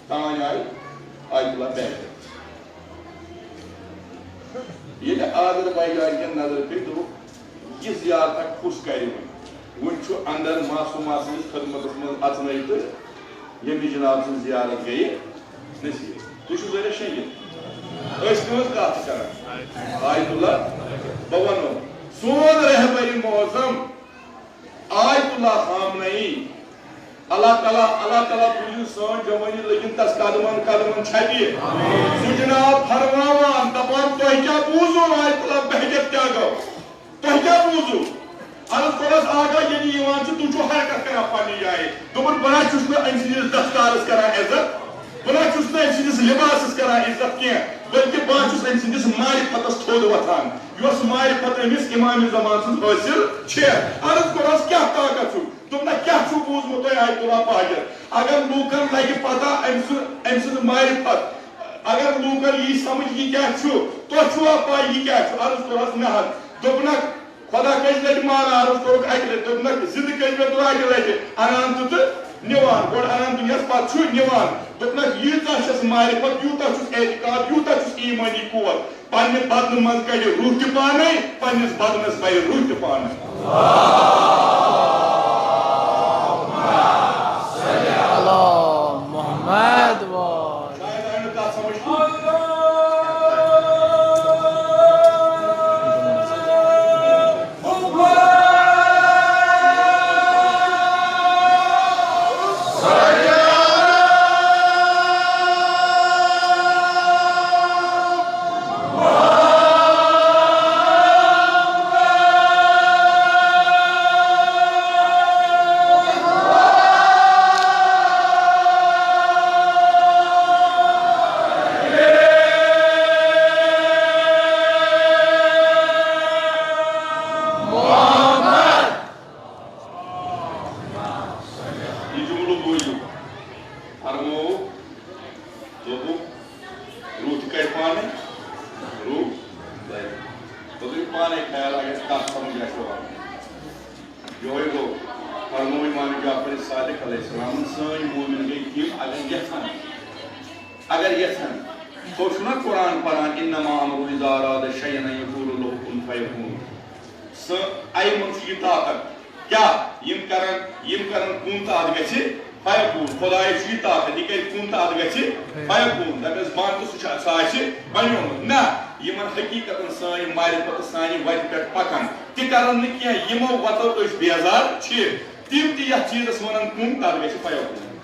تانۍ آیہِ آیت اللہ بہجت۔ ییٚلہِ آذربائیجان کٮ۪ن نظرِ پیٚیہِ، دوٚپُکھ، یہِ زیارتہ کُس کرِ وۄنۍ؟ وۄنۍ چھُ اندر معصومہ سٕنٛدِس خدمتس منٛز اژنَے تہٕ ییٚمہِ جناب سٕنٛز زیارت گٔیہِ نصیب۔ تُہۍ چھِو ظٲہرا شنگِتھ۔ أسۍ کٕہٕنٛز کتھ چھِ کران؟ آیت اللہ، بہٕ ونو، سون رہبر معظم آیت اللہ خامنہی، اللہ تعالیٰ، اللہ تعالیٰ بوٗزِن سٲنۍ جوٲنی، لٔگِن تس قدمن قدمن چھپہِ۔ سُہ جناب فرماوان، دپان، "تۄہہِ کیٛاہ بوٗزُو آیت اللہ بہجت کیٛاہ گوٚو؟ تۄہہِ کیٛاہ بوٗزُو؟" عرض کوٚرُس، "آقا، ییٚلہِ یِوان چھُ، تُہۍ چھِو حرکت کران پننہِ جایہِ۔" دوٚپُن، "بہٕ نہ چھُس نہٕ أمۍ سٕنٛدِس دستارس کران عزت، بہٕ نہ چھُس نہٕ أمۍ سٕنٛدِس لباسس کران عزت کینٛہہ، بلکہِ بہٕ ہا چھُس أمۍ سٕنٛدِس معرفتس تھوٚد وۄتھان، یۄس معرفت أمِس امام زمان سٕنٛز حٲصِل چھےٚ۔" عرض کوٚرُس، "کیٛاہ طاقت چھُ؟" دوٚپنَکھ، "کیٛاہ چھُو بوٗزمُت تۄہہِ آیت اللہ بہجت؟ اگر لوٗکَن لَگہِ پَتہ أمۍ سُنٛد، أمۍ سٕنٛز معرفت، اگر لوٗکَن یی سَمٕجھ یہِ کیٛاہ چھُ، تۄہہِ چھُوا پَے یہِ کیٛاہ چھُ؟" عرض کوٚرہَس، "نہ حظ۔" دوٚپنَکھ، خۄدا کٔژِ لَٹہِ ماران؟ عرض کوٚرُکھ اَکہِ لَٹہِ۔ دوٚپنَکھ، زِندٕ کٔژِ لَٹہِ؟ درٛاجہِ لَٹہِ۔ اَنان تہٕ تہٕ نِوان۔ گۄڈٕ اَنان دُنیاہَس، پَتہٕ چھُ نِوان۔ دوٚپنَکھ، ییٖژاہ چھَس معرفت، یوٗتاہ چھُس اعتقاد، یوٗتاہ چھُس ایٖمٲنی قوت۔ پننہِ بدنہٕ منٛز کڑِ روح تہِ پانے، پننِس بدنس بڑِ روح تہِ پانے۔ اللہ محمد وال۔ شاید آیہِ نہٕ کتھ سمجھ کینٛہہ۔ پانے خیال اگر کتھ سمجھ آسہِ یِوان۔ یہوے گوٚو، فرموو امام جعفر صادق علیہ السلامن، سٲنۍ مومن گٔے تِم اگر یژھن، اگر یژھن۔ تُہۍ چھِو نا قرآن پران، "انما امره اذا اراد شیئا ان یقول له کن فیکون"۔ سُہ، اَمہِ منٛز چھُ یہِ طاقت۔ کیٛاہ؟ یِم کرن، یِم کرن کُن تہٕ اتھ گژھِ فیکون۔ خدایس چھُ یہِ طاقت، یہِ کرِ کُن تہٕ اتھ گژھِ فیکون۔ دپٮ۪س بنٛد تہٕ سُہ چھُ، سُہ آسہِ بنیومُت۔ نہ، یِمن حقیقتن سٲنۍ معرفت تہٕ سانہِ وتہِ پٮ۪ٹھ پکن تہِ کرن نہٕ کینٛہہ۔ یِمو وتو أسۍ بیزار چھِ، تِم تہِ یتھ چیٖزس ونن کُن تہٕ اتھ گژھِ فیکون۔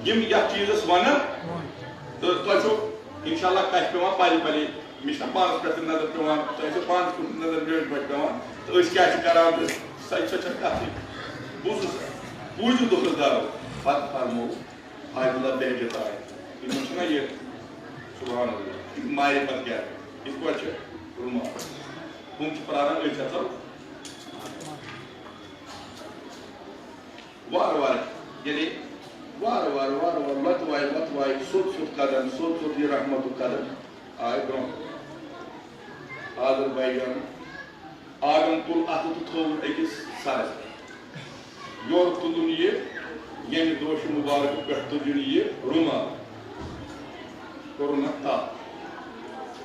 یِم یتھ چیٖزس ونن، تہٕ تۄہہِ چھو انشاءاللہ کتھِ پٮ۪وان پلہِ پلہِ، مےٚ چھنہ پانس پٮ۪ٹھ تہِ نظر پٮ۪وان، تۄہہِ چھو پانس کُن نظر میٲنۍ پٲٹھۍ پٮ۪وان، تہٕ أسۍ کیٛاہ چھِ کران تہٕ سۄ، سۄ چھےٚ کتھٕے۔ بوٗزُس، بوٗزِو دۄہس دارو، پتہٕ فرموو حاجی اللہ بہجت آے۔ یِمن چھُنہ یہِ، سبحان اللہ، یہِ معرفت کیٛاہ، یِتھ پٲٹھۍ چھِ رُمال۔ ہُم چھِ پراران أسۍ اژو۔ وارٕ وارٕ، یعنی وارٕ وارٕ، وارٕ وارٕ، لۄتہِ وارِ، لۄتہِ وارِ، سوٚت سوٚت قدم، سوٚت سوٚت یہِ رحمتُک قدم آے برٛونٛہہ۔ آذربائیجان آگن تُل اَتھٕ تہٕ تھوٚوُن أکِس سرس پٮ۪ٹھ۔ یورٕ تُلُن یہِ، ییٚمہِ دوشہِ مُبارکہٕ پٮ۪ٹھ تُلُن یہِ رُمال۔ کوٚرُن اَتھ تَپھ۔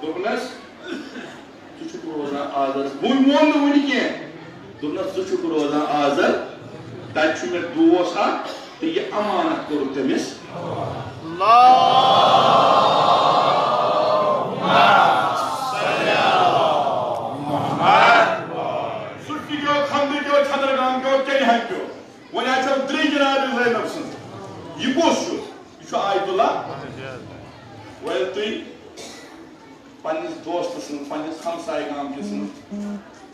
دوٚپنَس، "ژٕ چھُکھ روزان آزر؟" وۄنۍ مون نہٕ وُنہِ کینٛہہ۔ دوٚپنَس، "ژٕ چھُکھ روزان آزر؟ تَتہِ چھُ مےٚ دوس اَکھ تہٕ یہِ امانت کوٚرُکھ تٔمِس۔" سُہ تہِ گوٚو خندٕ کیو، چھدر گام کیو، کیٚنہِ ہن کیو۔ وۄنۍ آسیو درٛے جناب زینب سٕنٛز۔ یہِ کُس چھُ؟ یہِ چھُ آیت اللہ۔ وۄنۍ ییٚلہِ تُہۍ پننِس دوستہٕ سٕنٛز، پننِس ہمسایہِ گام کِس سٕنٛز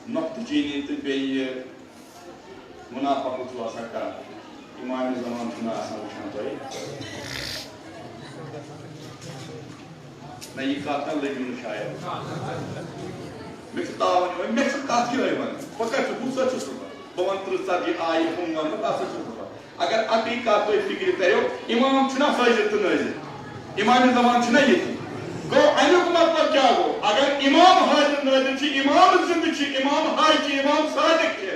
نۄقطہٕ چینی تہٕ بیٚیہِ یہِ منافقت چھُو آسان کران۔ امام زمان چھُنہٕ آسان وٕچھان تۄہہِ۔ نہ، یہِ کتھ نہ لٔگِو نہٕ شاید۔ مےٚ چھُ تاوَن یِوان، مےٚ چھُ کتھ یِہوٚے وَنٕنۍ۔ بہٕ کَتہِ چھُس، بہٕ سا چھُس نہٕ وَنان۔ بہٕ وَنہٕ تٕرٛہ ژتجی آیہِ ہُم وَنہٕ، تَتھ سا چھُس نہٕ وَنان۔ اگر اَکٕے کَتھ تۄہہِ فِکرِ تَریو، اِمام چھُنہ حٲضِر تہٕ نٲزِر؟ اِمام زمان چھُنہ ییٚتی؟ گوٚو، اَمیُک مطلب کیٛاہ گوٚو؟ اگر اِمام حٲضِر نٲزِر چھِ، اِمام زِندٕ چھِ، اِمام حی چھِ، اِمام صادق چھِ،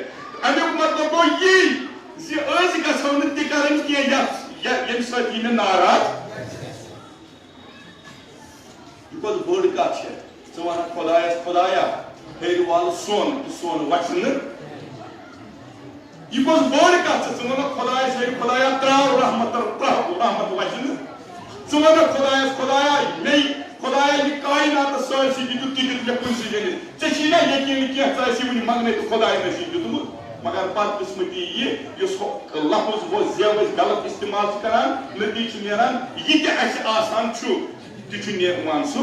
اَمیُک مطلب گوٚو یی زِ أسۍ گژھو نہٕ تہِ کَرٕنۍ کینٛہہ یَتھ، یہِ، ییٚمہِ سۭتۍ یہِ مےٚ ناراض۔ یہِ کۄس بٔڑ کَتھ چھےٚ؟ ژٕ وَنکھ خۄدایَس، "خۄدایا، ہیٚرِ وَل سۄن تہٕ سۄن وَچھِ نہٕ"؟ یہِ کۄس بٔڑ کَتھ چھےٚ؟ ژٕ وَنکھ خۄدایَس، "ہیٚرِ خۄدایا، ترٛاو رحمت، ترٛاو رحمت وَچھِ نہٕ"؟ ژٕ وَنکھ خۄدایَس، "خۄدایا، مے، خۄدایا، یہِ کایناتَس سٲرسٕے دِتُتھ، تہِ دیُت مےٚ کُنسٕے زٔنِس۔ ژےٚ چھی نا یقیٖن کینٛہہ، ژٕ ٲسی وٕنہِ منٛگنے تہٕ خۄدایَن ٲسی دیُتمُت؟" مگر بدقٕسمتی یہِ، یُس ہُہ لفظ گوٚو زیو أسۍ غلط استعمال چھِ کران، نتیجہٕ چھُ نیران، یہِ تہِ اَسہِ آسان چھُ، تہِ چھُ نیران سُہ۔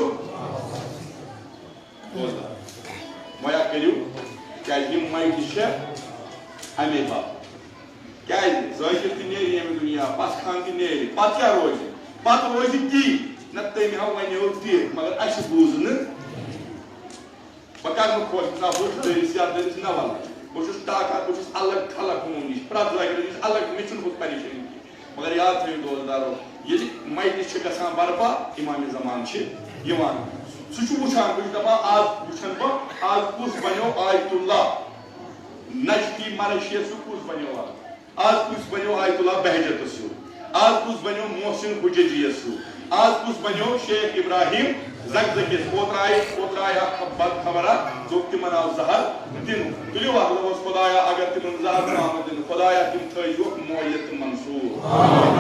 بوزان۔ وۄنۍ کٔرِو، کیٛازِ یِم مجلس چھےٚ اَمے باپتھ۔ کیٛازِ؟ ذٲکِر تہِ نیرِ ییٚمہِ دُنیا، پَژھ خان تہِ نیرِ، پَتہٕ کیٛاہ روزِ؟ پَتہٕ روزِ تی، نہ تٔمۍ ہا وَنیو تہِ، مگر اَسہِ بوٗز نہٕ۔ بہٕ کرٕ نہٕ خۄش، نہ بہٕ چھُس دٔرِس یا دٔرِس نہ وَلہٕ۔ بہٕ چھُس ٹاکا، بہٕ چھُس الگ تھلگ ہُمو نِش، پرٛٮ۪تھ زاگہِ نِش الگ، مےٚ چھُنہٕ ہُتھ پریشٲنی کینٛہہ۔ مگر یاد تھٲیِو دوستدارو، ییٚلہِ مجلس چھِ گژھان برپا، امام زمان چھِ یِوان۔ سُہ چھُ وٕچھان، بہٕ چھُس دَپان، آز وٕچھَن بہٕ، آز کُس بنیو آیت اللہ؟ نجدی مرشیَس سُہ کُس بنیو آز؟ آز کُس بنیو آیت اللہ بہجتس ہیوٗ؟ آز کُس بنیو محسن حججیس ہیوٗ؟ آز کُس بنیو شیخ ابراہیم زکزکیس؟ اوترٕ آیہِ، اوترٕ آیہِ اکھ خب-، خبر اکھ، دوٚپ تِمن آو زہر دِنہٕ۔ تُلِو اکھ لفظ، خدایا، اگر تِمن زہر ترٛاونہٕ دِنہٕ، خدایا، تِم تھٲیزیوکھ مؤیت تہٕ منصور۔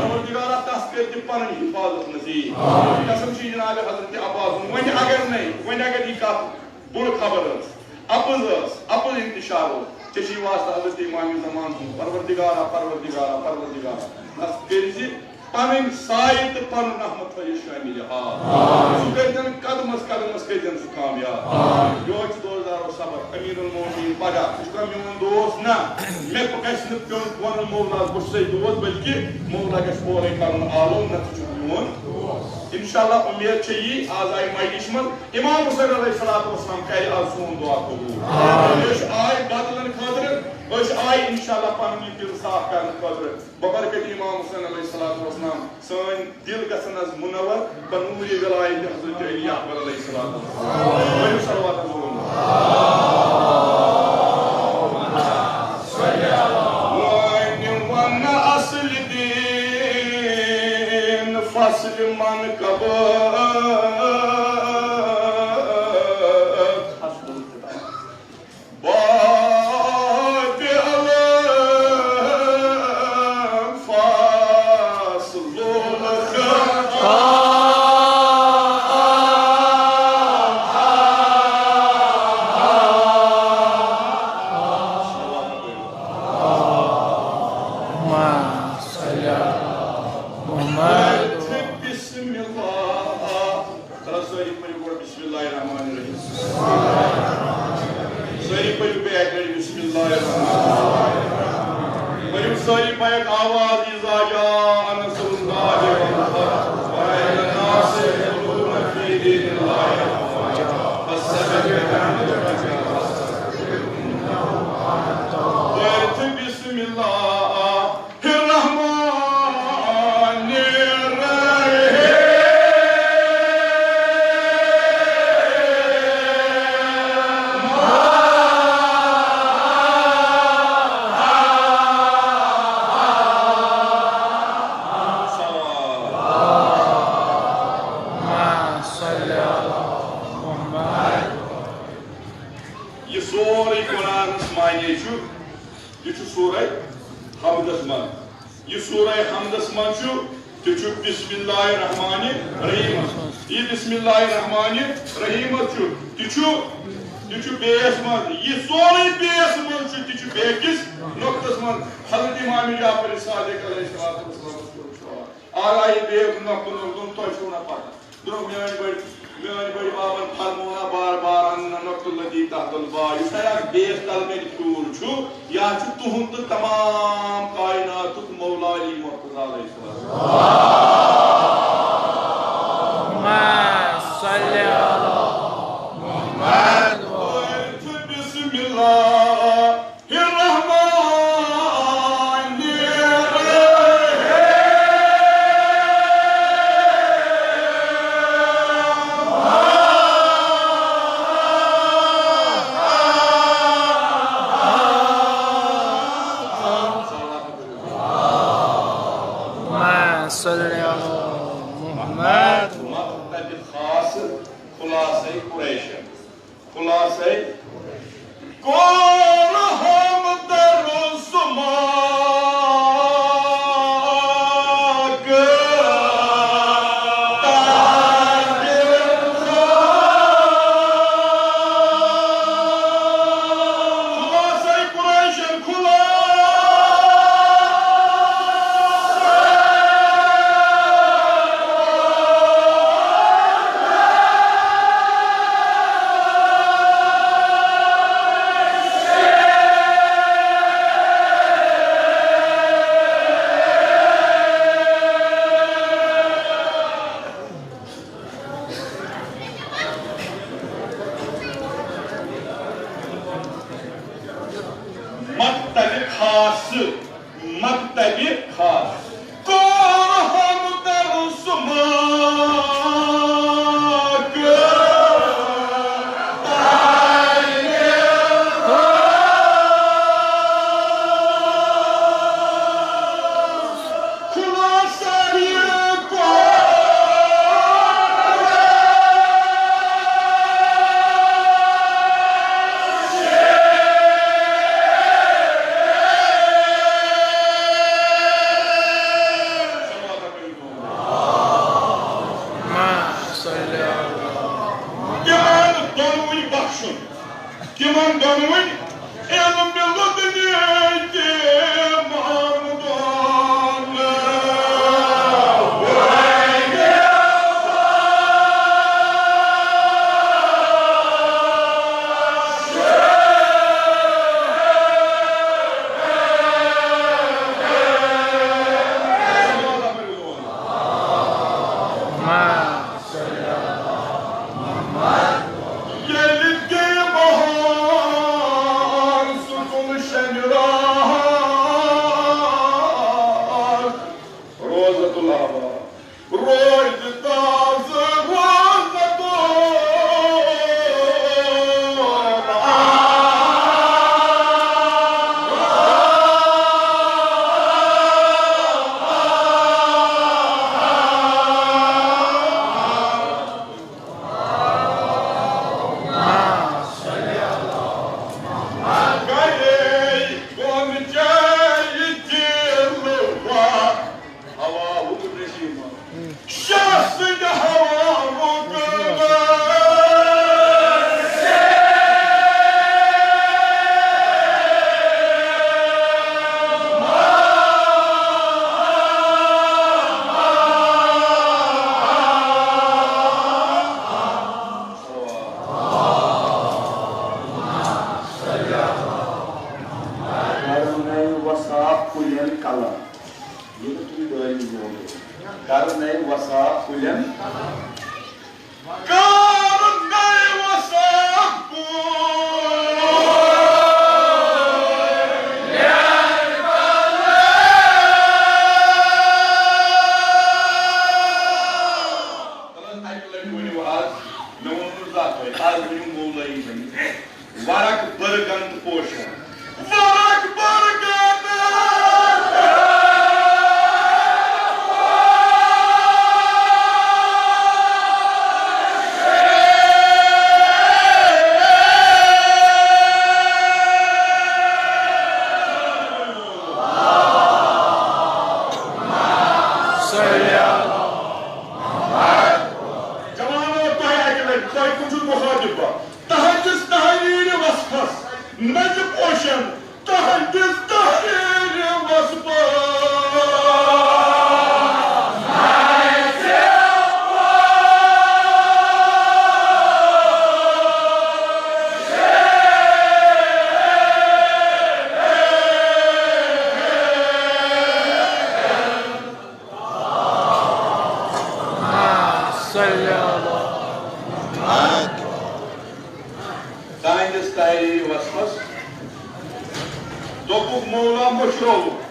پروردگارا، تس کٔرۍ تہِ پنٕنۍ حفاظت نصیب۔ قسم چھِ جناب حضرت عباس ہُنٛد، وۄنۍ اگر نَے، وۄنۍ اگر یہِ کتھ بُرٕ خبر ٲس، اَپُز ٲس، اَپُز انتشار اوس۔ ژےٚ چھُے واسطہٕ حضرت امام زمان سُنٛد، پروردگارا، پروردگارا، پروردگارا، نس کٔرۍ زِ پنٕنۍ سایہِ تہٕ پنُن رحمت تھٲیِو شامل حال۔ سُہ کٔرۍزٮ۪ن قدمس قدمس کٔرۍزٮ۪ن سُہ کامیاب۔ یورٕ چھُ دوستدارو صبر، امیر المومنین پگاہ، ژٕ چھُکھا میون دوس؟ نہ، مےٚ گژھِ نہٕ پیوٚن وَنُن مولاہس بہٕ چھُسے دوس، بلکہِ مولا گژھِ اورَے کرُن عالم، نہ ژٕ چھُکھ میون۔ انشاءاللہ امید چھےٚ یی، آز آیہِ مجلس منٛز۔ امام حسین علیہ الصلوۃ والسلام کرِ آز سون دعا قبول۔ أسۍ آے بدلن خٲطرٕ، أسۍ آے انشاءاللہ پنُن یہِ دل صاف کرنہٕ خٲطرٕ۔ ببرکت امام حسین علیہ الصلوۃ والسلام سٲنۍ دل گژھن از منور بنور ولایت حضرت علی اکبر علیہ الصلوۃ والسلام۔ ؤنِو صلوات حضور۔ ؤنِو سٲری بیک آواز، اذا جاء نصر اللہ والفتح ورأيت الناس يدخلون في دين الله أفواجا فسبح بحمد ربك واستغفره إنه كان توابا۔ بسم الله الرحمن الرحيم۔ یہِ سورُے قرآنس معنی چھُ، یہِ چھُ سورہ حمدس منٛز۔ یہِ سورہ حمدس منٛز چھُ، تہِ چھُ بسم اللہ الرحمن الرحیم۔ یہِ بسم اللہ الرحمن الرحیم چھُ، تہِ چھُ، تہِ چھُ بیٚیس منٛز۔ یہِ سورُے بیٚیس منٛز چھُ، تہِ چھُ بیٚکِس نۄقطس منٛز۔ حضرت امام جعفر صادق علیہ الصلوۃ والسلام چھُ آ، یہِ بیٚیہِ نۄقطہٕ لوٚگُم، تۄہہِ چھُو نہ پتہ۔ دوٚپُن، میٛٲنۍ بٔڑۍ، میٛٲنۍ بٔڑۍ بابن فرموو نہ بار بار، اَن نہ نۄقطہٕ لٔگی تحت الباء۔ یُس تۄہہِ اَتھ بیس تل مےٚ پھیوٗر چھُ، یہِ حظ چھُ تُہُنٛد تہٕ تمام کائناتُک مولا علی مرتضیٰ علیہ السلام۔ اللهم صل على محمد۔ بسم اللہ الرحمن الرحيم۔ اللهم صل على محمد۔ مقتدِ خاص، خلاصہ قریشن۔ خلاصہ۔ کون ہم در سماک تاج خاص۔ خلاصہ قریش خلاصہ۔ مقتدِ خاص، مقتدِ خاص۔ کون ہم در سماک خلاصہ یہ کون؟ تِمن دۄنوٕنی بخشُن۔ تِمن دۄنوٕنی علم لدنی تہِ محمدن۔ ییٚلہِ تہِ مہان سُہ گُلشن کُلٮ۪ن۔ کار مےٚ وسان کُل۔ چلو، اَکہِ لَٹہِ ؤنِو آز، مےٚ ووٚن نہٕ زانٛہہ تۄہہِ، آز ؤنِو مولٲیی ؤنِو۔ ورق برگند پوشن۔ ورق برگند۔ جوانو، تۄہہِ اَکہِ لَٹہِ، تۄہہِ کُن چھُس مُخٲطِب بہٕ؟ تہنٛدِس تحریرِ وصفس نَزِ پوشن، تہنٛدِس تحریرِ وصفس۔ صلی اللہ۔ تہنٛدِس تحریرِ وصفس دوٚپُکھ مولا مٔشرولُکھ۔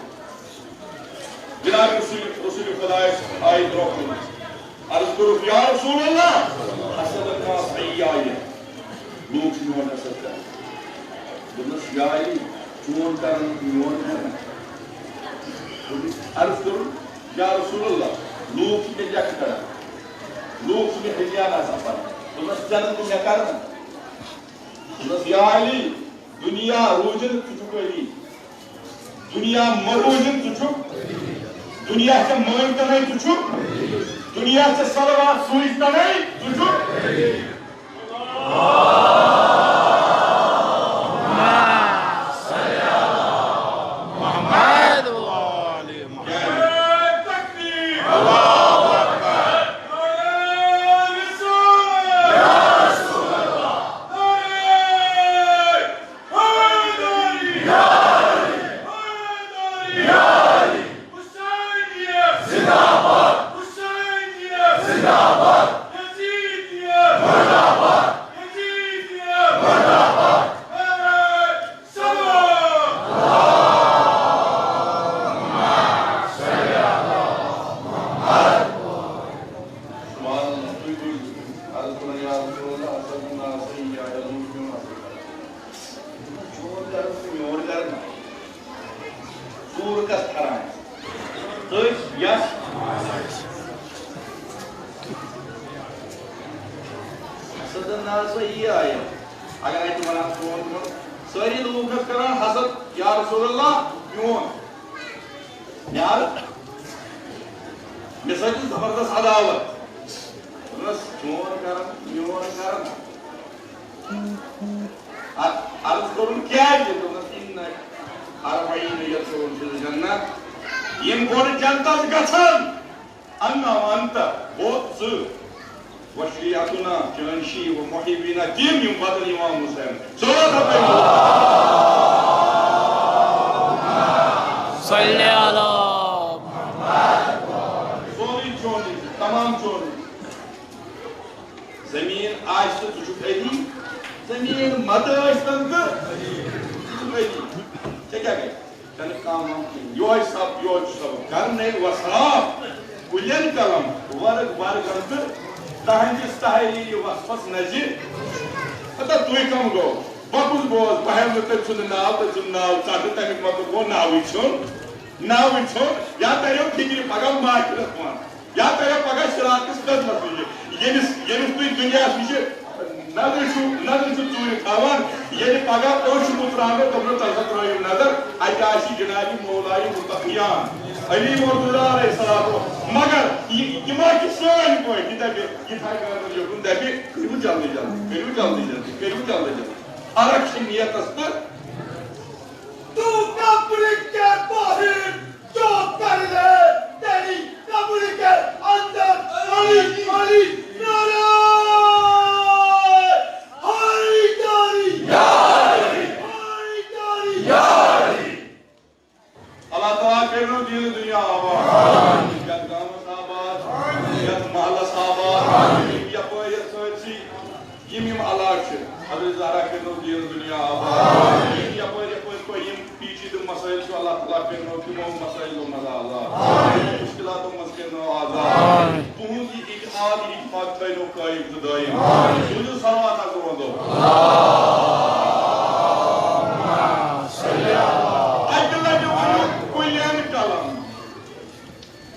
جناب رسول، رسول خدایس آیہِ برونٛہہ کُن۔ عرض کوٚرُکھ، یا رسول اللہ، حسد الناس عیایہ۔ لوٗکھ چھِ میون حسد کران۔ دوٚپنَس، یا علی، چون کرن، میون کرن۔ عرض کوٚرُن، یا رسول اللہ، لوٗکھ چھِ مےٚ لیکھٕ کران۔ لوٗکھ چھِ مےٚ ہدیہ آسان پران۔ دوٚپنَس، ژےٚ نہٕ مےٚ کرن۔ دوٚپنَس، یا علی، دُنیا روٗزِن ژٕ چھُکھ علی۔ دُنیا مہ روٗزِن ژٕ چھُکھ۔ دُنیا ژےٚ مٲنۍ تَنے ژٕ چھُکھ۔ دُنیا ژےٚ صلوات سوٗزۍ تَنے ژٕ چھُکھ۔ محمد وآل محمد۔ نعرہ تکبیر۔ اللہ اکبر۔ نعرہ رسالت۔ یا رسول اللہ۔ نعرہ حیدری۔ یا علی۔ حیدری۔ یا علی۔ حسینیت۔ زندہ باد۔ حسینیت۔ زندہ باد۔ یزیدیت۔ مردہ باد۔ یزیدیت۔ مردہ باد۔ نعرہ صلوات۔ سبحان اللہ۔ تُہۍ بوٗزِو۔ عرض کوٚرُن، یا رسول اللہ، صلی اللہ علیہ وسلم، یا حضور، میون حضرت۔ چون گرٕ تہٕ میون گرٕ نہ۔ ژوٗر کس پھران؟ تٔتھۍ یس۔ حسد نہ حظ یہِ آیہِ۔ اگر اَتہِ ونان سون تِمن سٲری لوٗکھ حظ کران حسد، یا رسول اللہ، میون۔ یار، مےٚ سۭتۍ چھِ زبردست عداوت۔ دوٚپنَس، چون کرم، میون کرم۔ ع-، عرض کوٚرُن، کیٛازِ؟ دوٚپنَس، اِنَّ اربعین یدخلون فی الجنہ۔ یِم گۄڈٕ جنتس گژھن، انا و انت، گوٚو ژٕ۔ و شیعتنا، چٲنۍ شیعہ، و محبینا، تِم یِم بدل امام حسین۔ صلوات ہا پٔرِو۔ صلی اللہ۔ سورُے چونُے، تمام چونُے۔ زمین آسہِ تہٕ ژٕ چھُکھ علی، زمین مت ٲسۍ تن تہٕ ژٕ چھُکھ علی۔ ژےٚ کیٛاہ گژھِ؟ چھنہٕ کانٛہہ غم کِہیٖنۍ۔ یۄہے سب، یۄہے چھُ سبب۔ کرنَے وساف کُلٮ۪ن قلم، ورگ ورگن تہٕ تہنٛدِس تحریری وصفس نزِ۔ ہتا تُہۍ کم گوٚو؟ بہٕ کُس گوس؟ بہٕ ہٮ۪مہٕ نہٕ تٔمۍ سُنٛد ناو، تٔمۍ سُنٛد ناو ژٹہٕ، تمیُک مطلب گوٚو ناوٕے ژھیوٚن، ناوٕے ژھیوٚن۔ یا تریو فِکرِ پگاہ ماخرت کُن۔ یا ترِ پگاہ صراطس پٮ۪ٹھ نفر۔ ییٚمِس، ییٚمِس تُہۍ دُنیاہس نِش نظرِ چھِو، نظرِ چھِو ژوٗرِ تھاوان، ییٚلہِ پگاہ أچھ مُژراونہٕ، دوٚپنَس، "تَلہٕ سا ترٛٲیِو نظر، اَتہِ آسہِ جنابِ مولایہِ متقیان علی مرتضیٰ علیہ السلام۔" مگر یہِ، یہِ ما چھِ سٲنۍ پٲٹھۍ، یہِ دَپہِ، یِتھَے کٔنۍ یوٚکُن دَپہِ، "کٔرِو جلدی جلدی، کٔرِو جلدی جلدی، کٔرِو جلدی جلدی۔" فرق چھِ نیتَس تہٕ تو قبر کے باہر جو کر لے تیری قبر کے اندر۔ علی، علی، نعرہ حیدری۔ حیدری۔ اللہ تعالیٰ کٔرِنو دیٖن دُنیا آباد۔ یَتھ گامَس آباد۔ یَتھ محلَس زہرا کٔرنو دین دنیا آباد۔ یپٲرۍ یپٲرۍ تۄہہِ یِم پیچیدٕ مسائل چھِ، اللہ تعالیٰ کٔرنو تِمو مسائلو منٛز آزاد۔ مشکلاتو منٛز کٔرنو آزاد۔ تُہُنٛد یہِ اتحاد، یہِ اتفاق تھٲینو قٲیِم تہٕ دٲیِم۔ بوٗزِو صلوات اکھ وَنو۔ اَکہِ لَٹہِ ؤنِو کُلٮ۪ن قلم۔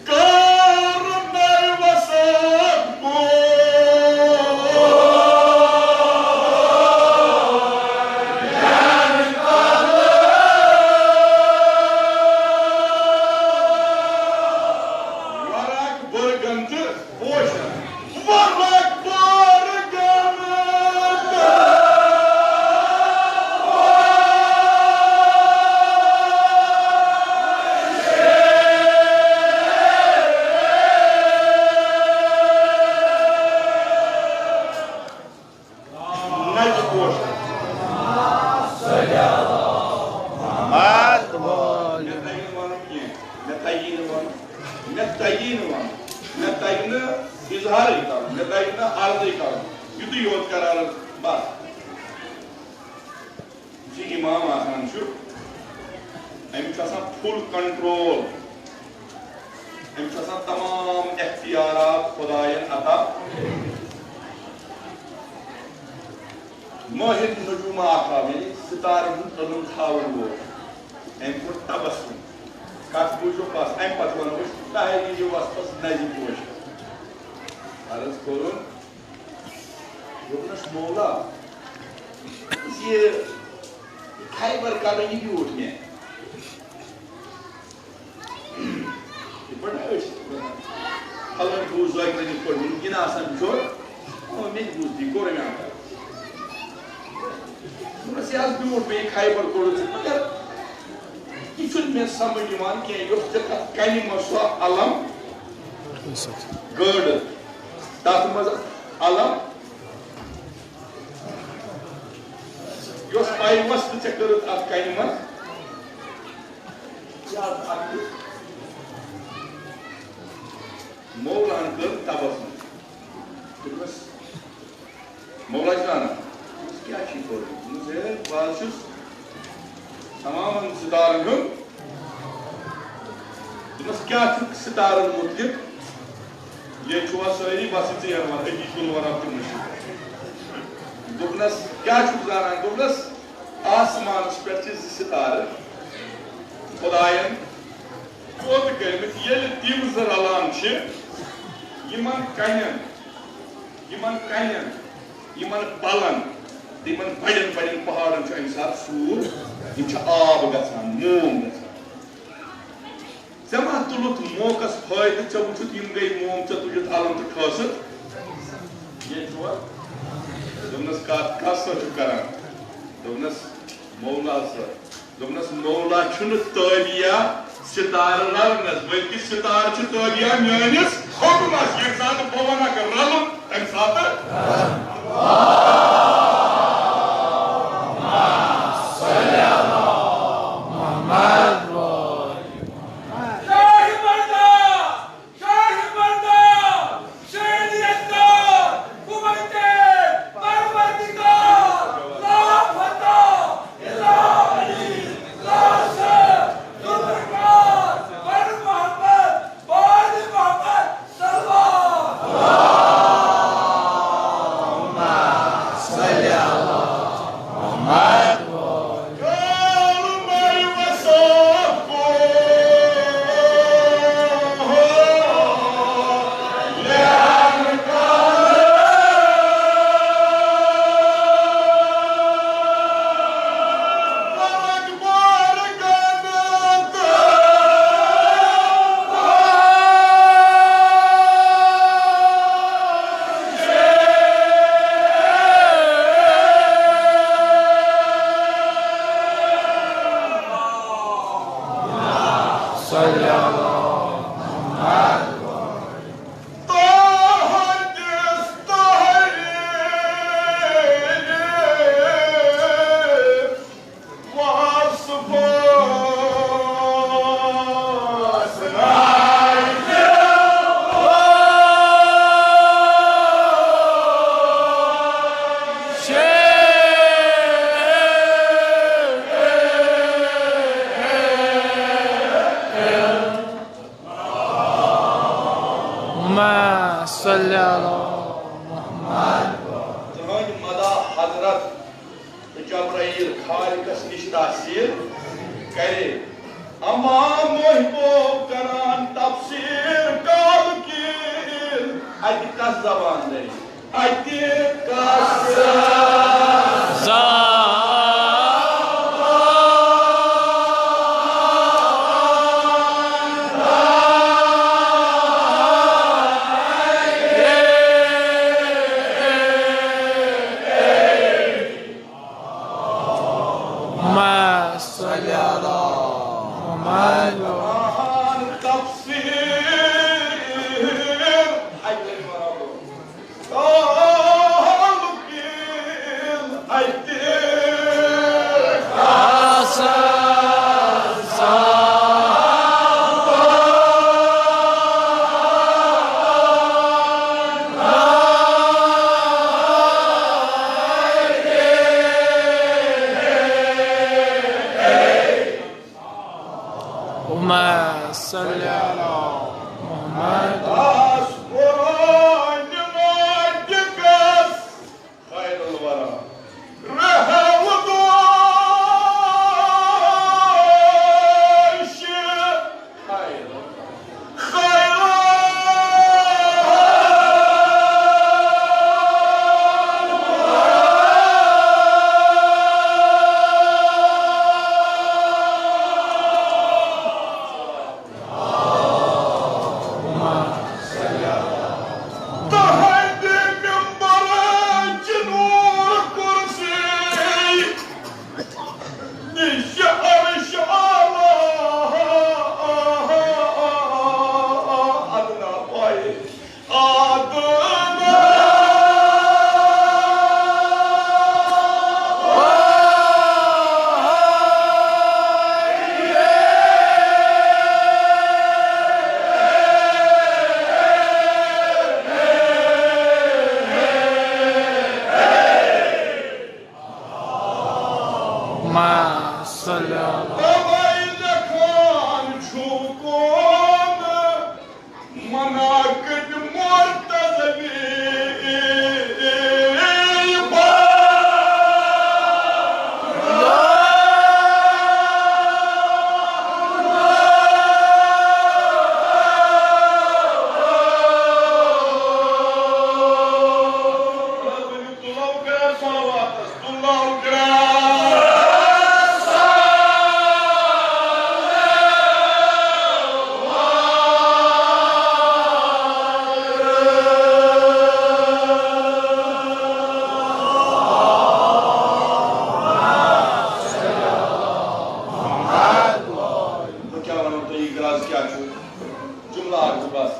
کر مےٚ وسعت کو۔ ورق برگن تہٕ پوشن۔ ورق برگن تہٕ نَزِ پوشن۔ مےٚ تَگہِ نہٕ وَنُن کینٛہہ، مےٚ تَگہِ نہٕ وَنُن، مےٚ تَگہِ نہٕ وَنُن، مےٚ تَگہِ نہٕ اظہارٕے کَرُن، مےٚ تَگہِ نہٕ عرضٕے کَرُن، یُتُے یوت کَرٕ عرض، بَس۔ یُس یہِ اِمام آسان چھُ، أمِس چھُ آسان full control، أمِس چھُ آسان تمام اختیارات خۄدایَن عطا۔ مٲہِر نجوم آفتاب، یعنی ستارن ہُنٛد علم تھاون وول، أمۍ کوٚر تبسم۔ کتھ بوٗزِو بس، امہِ پتہٕ ونو أسۍ تحریری وصفس نزِ پوش۔ عرض کوٚرُن، دوٚپنس، مولا، یہِ، یہِ خیبر کڑُن، یہِ بیوٗٹھ مےٚ۔ یہِ پٲٹھۍ أسۍ پھلٲنۍ بوٗز زٲگۍ تٔمِس پٲٹھۍ ووٚنُن، یہِ نہ آسان بِچور، اَوا مےٚ تہِ بوٗز، تی کوٚر أمۍ اَنکار۔ دوٚپنَس، یہِ حظ بیوٗٹھ مےٚ یہِ خیبر کوٚڑُتھ ژےٚ، مگر یہِ چھُنہٕ مےٚ سمجھ یِوان کینٛہہ، یۄس ژےٚ تَتھ کَنہِ منٛز سۄ علم گٲڑ، تَتھ منٛز علم یۄس پاے وۄستہٕ ژےٚ کٔرٕتھ اَتھ کَنہِ منٛز، یاد اَتھ مولاہن کٔر تبسم۔ دوٚپمَس، مولا جانا، ژٕ کیٛاہ چھُے پوٚرمُت؟ دوٚپمَس، ہے، بہٕ حظ چھُس تمامن ستارن ہُنٛد۔ دوٚپمَس، کیٛاہ چھُکھ ستارن مُتعلِق لیٚچھوا سٲری؟ بس یِژٕے ہن وَن، أتی کُن وَنو تِمن۔ دوٚپنَس، کیٛاہ چھُکھ زانان؟ دوٚپنَس، آسمانس پٮ۪ٹھ چھِ زٕ ستارٕ خۄدایَن پٲدٕ کٔرمٕتۍ، ییٚلہِ تِم زٕ رلان چھِ، یِمن کنٮ۪ن، یِمن کنٮ۪ن، یِمن پلن، تہٕ یِمن بڑٮ۪ن بڑٮ۪ن پہاڑن چھُ امہِ ساتہٕ سوٗر، یِم چھِ آب گژھان، موم گژھان۔ ژےٚ ما تُلُتھ موقعس فٲیدٕ؟ ژےٚ وُچھُتھ یِم گٔے موم، ژےٚ تُجُتھ علم تہٕ کھٲسٕتھ؟ ییٚتہِ چھُوا؟ دوٚپنَس، کَتھ کَس سۭتۍ چھُکھ کران؟ دوٚپنَس، مولا سۭتۍ۔ دوٚپنَس، مولا چھُنہٕ تٲبیہ ستارٕ رلنَس، بلکہِ ستارٕ چھِ تٲبیہ میٲنِس حُکمَس۔ ییٚمہِ ساتہٕ بہٕ وَنَکھ رَلُن، تَمہِ ساتہٕ۔ شاہ مردا، شاہ مردا، شیر یزدان، قوت پروردگار، لا فتح الا علی، لا شر، ذوالفقار، بر محمد، بال محمد، صلوات۔ حضرت جبرائیل خالقس نِش تحصیل کرے۔ اما محبوب کران تفسیر کعبہٕ کِس، اتہِ کس زبان دٔرِ؟ اتہِ کس زبان؟ اللهم صل على محمد. قرآن تفسیر اجل مرحبا. قال قیل اجل اللهم صل على محمد. آس قرآن ماجدس خیر الورا۔ رحم دوش خیر۔ خیر۔ تہنٛدِ ممبرٕچ نور کرسی نِش عرش اعلیٰ ادنیٰ پایہِ۔ آدم۔ ما صلی اللہ۔ تَوَے لیکھان چھُ قوم مناقب مرتضوی۔ بہٕ کیٛاہ وَنو تۄہہِ، یہِ گرٛز کیٛاہ چھُ؟ جُملہٕ اَکھ زٕ بَس۔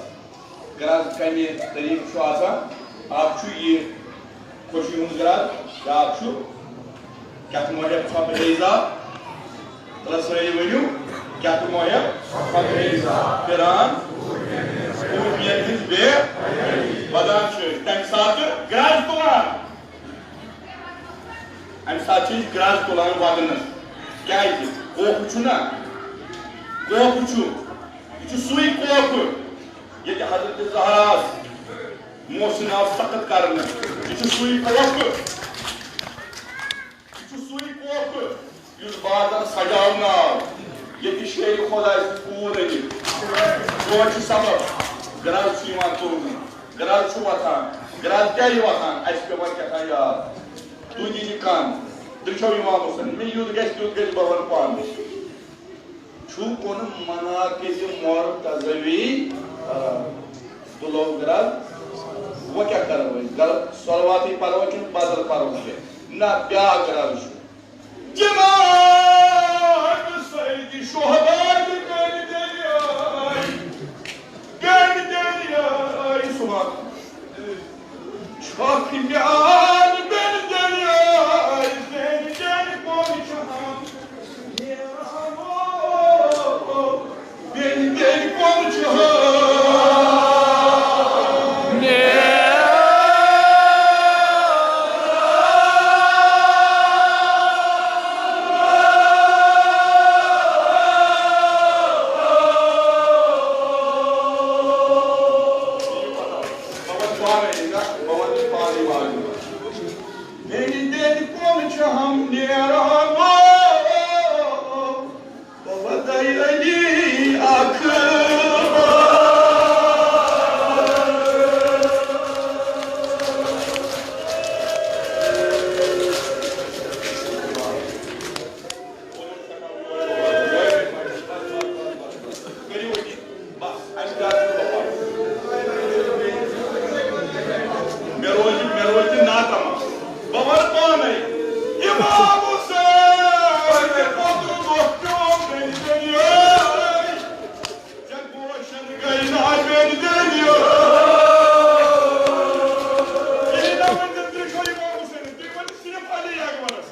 گرٛز کمہِ طریقہٕ چھُ آسان؟ اکھ چھُ یہِ خوشی ہُنٛد گرٛز، بیٛاکھ چھُ کیٛاہ چھُ مۄہیب چھا پرہیزا؟ تلہٕ سٲری ؤنِو، کیٛاہ چھُ مۄہیب چھا پرہیزا؟ پھِران، کوٗر مین ہٕنٛز بے ودان چھِ أسۍ۔ تَمہِ ساتہٕ گرٛز تُلان، اَمہِ ساتہٕ چھِ أسۍ گرٛز تُلان ودنَس۔ کیٛازِ؟ کوفہٕ چھُ نا، کوفہٕ چھُ، یہِ چھُ سُے کوفہٕ۔ ییٚتہِ حضرت زہراہَس محسن آو سخت کرنہٕ۔ یہِ چھُ سُے کوفہٕ۔ یہِ چھُ سُے کوفہٕ یُس بازر سجاونہٕ آو۔ ییٚتہِ شیرِ خۄداے سٕنٛز کوٗر أنِتھ۔ سونٛچہِ سبب گرٛز چھُ یِوان تُلنہٕ۔ گرٛز چھُ وۄتھان۔ گرٛز کیٛاہ یہِ وۄتھان؟ اَسہِ پٮ۪وان کیٛاہ تام یاد۔ تُہۍ دِیِو کَن۔ تُہۍ چھِو یِوان مُسلمان۔ مےٚ یُتھ گژھِ، تیُتھ گژھِ، بہٕ وَنہٕ پانہٕ۔ چھُ کُن مناقب مرتضوی کران۔ تُلو گرٛز، وۄنۍ کیٛاہ کرو أسۍ؟ گرٛ-، صلواتٕے پرو کِنہٕ بدل پرو کینٛہہ؟ نہ، بیٛاکھ گرٛز چھُ۔ جناب سید شہداء کٔرۍ دٔلیٖل، کٔرۍ دٔلیٖل، سبحان۔ چھکھ میان بن دریائے زین جن کون چھان۔ بن جن کون چھان۔ ہم نیران وول، بابا دایہِ علی اکبر۔ کٔرِو أتی۔ بس، اَسہِ کیٛاہ چھُ دَپان؟ مےٚ روزِ، مےٚ روزِ ناتما۔ بہٕ وَنہٕ پانَے۔ امام حسین، پوتُر دۄہ پیوم بیٚنہِ دُنیاے۔ ژےٚ گوشن گٔے نا بیٚنہِ دُنیاے۔ ییٚلہِ نہٕ وۄنۍ تُہۍ چھِو امام حسین، تُہۍ ؤنِو صرف علی اکبرس۔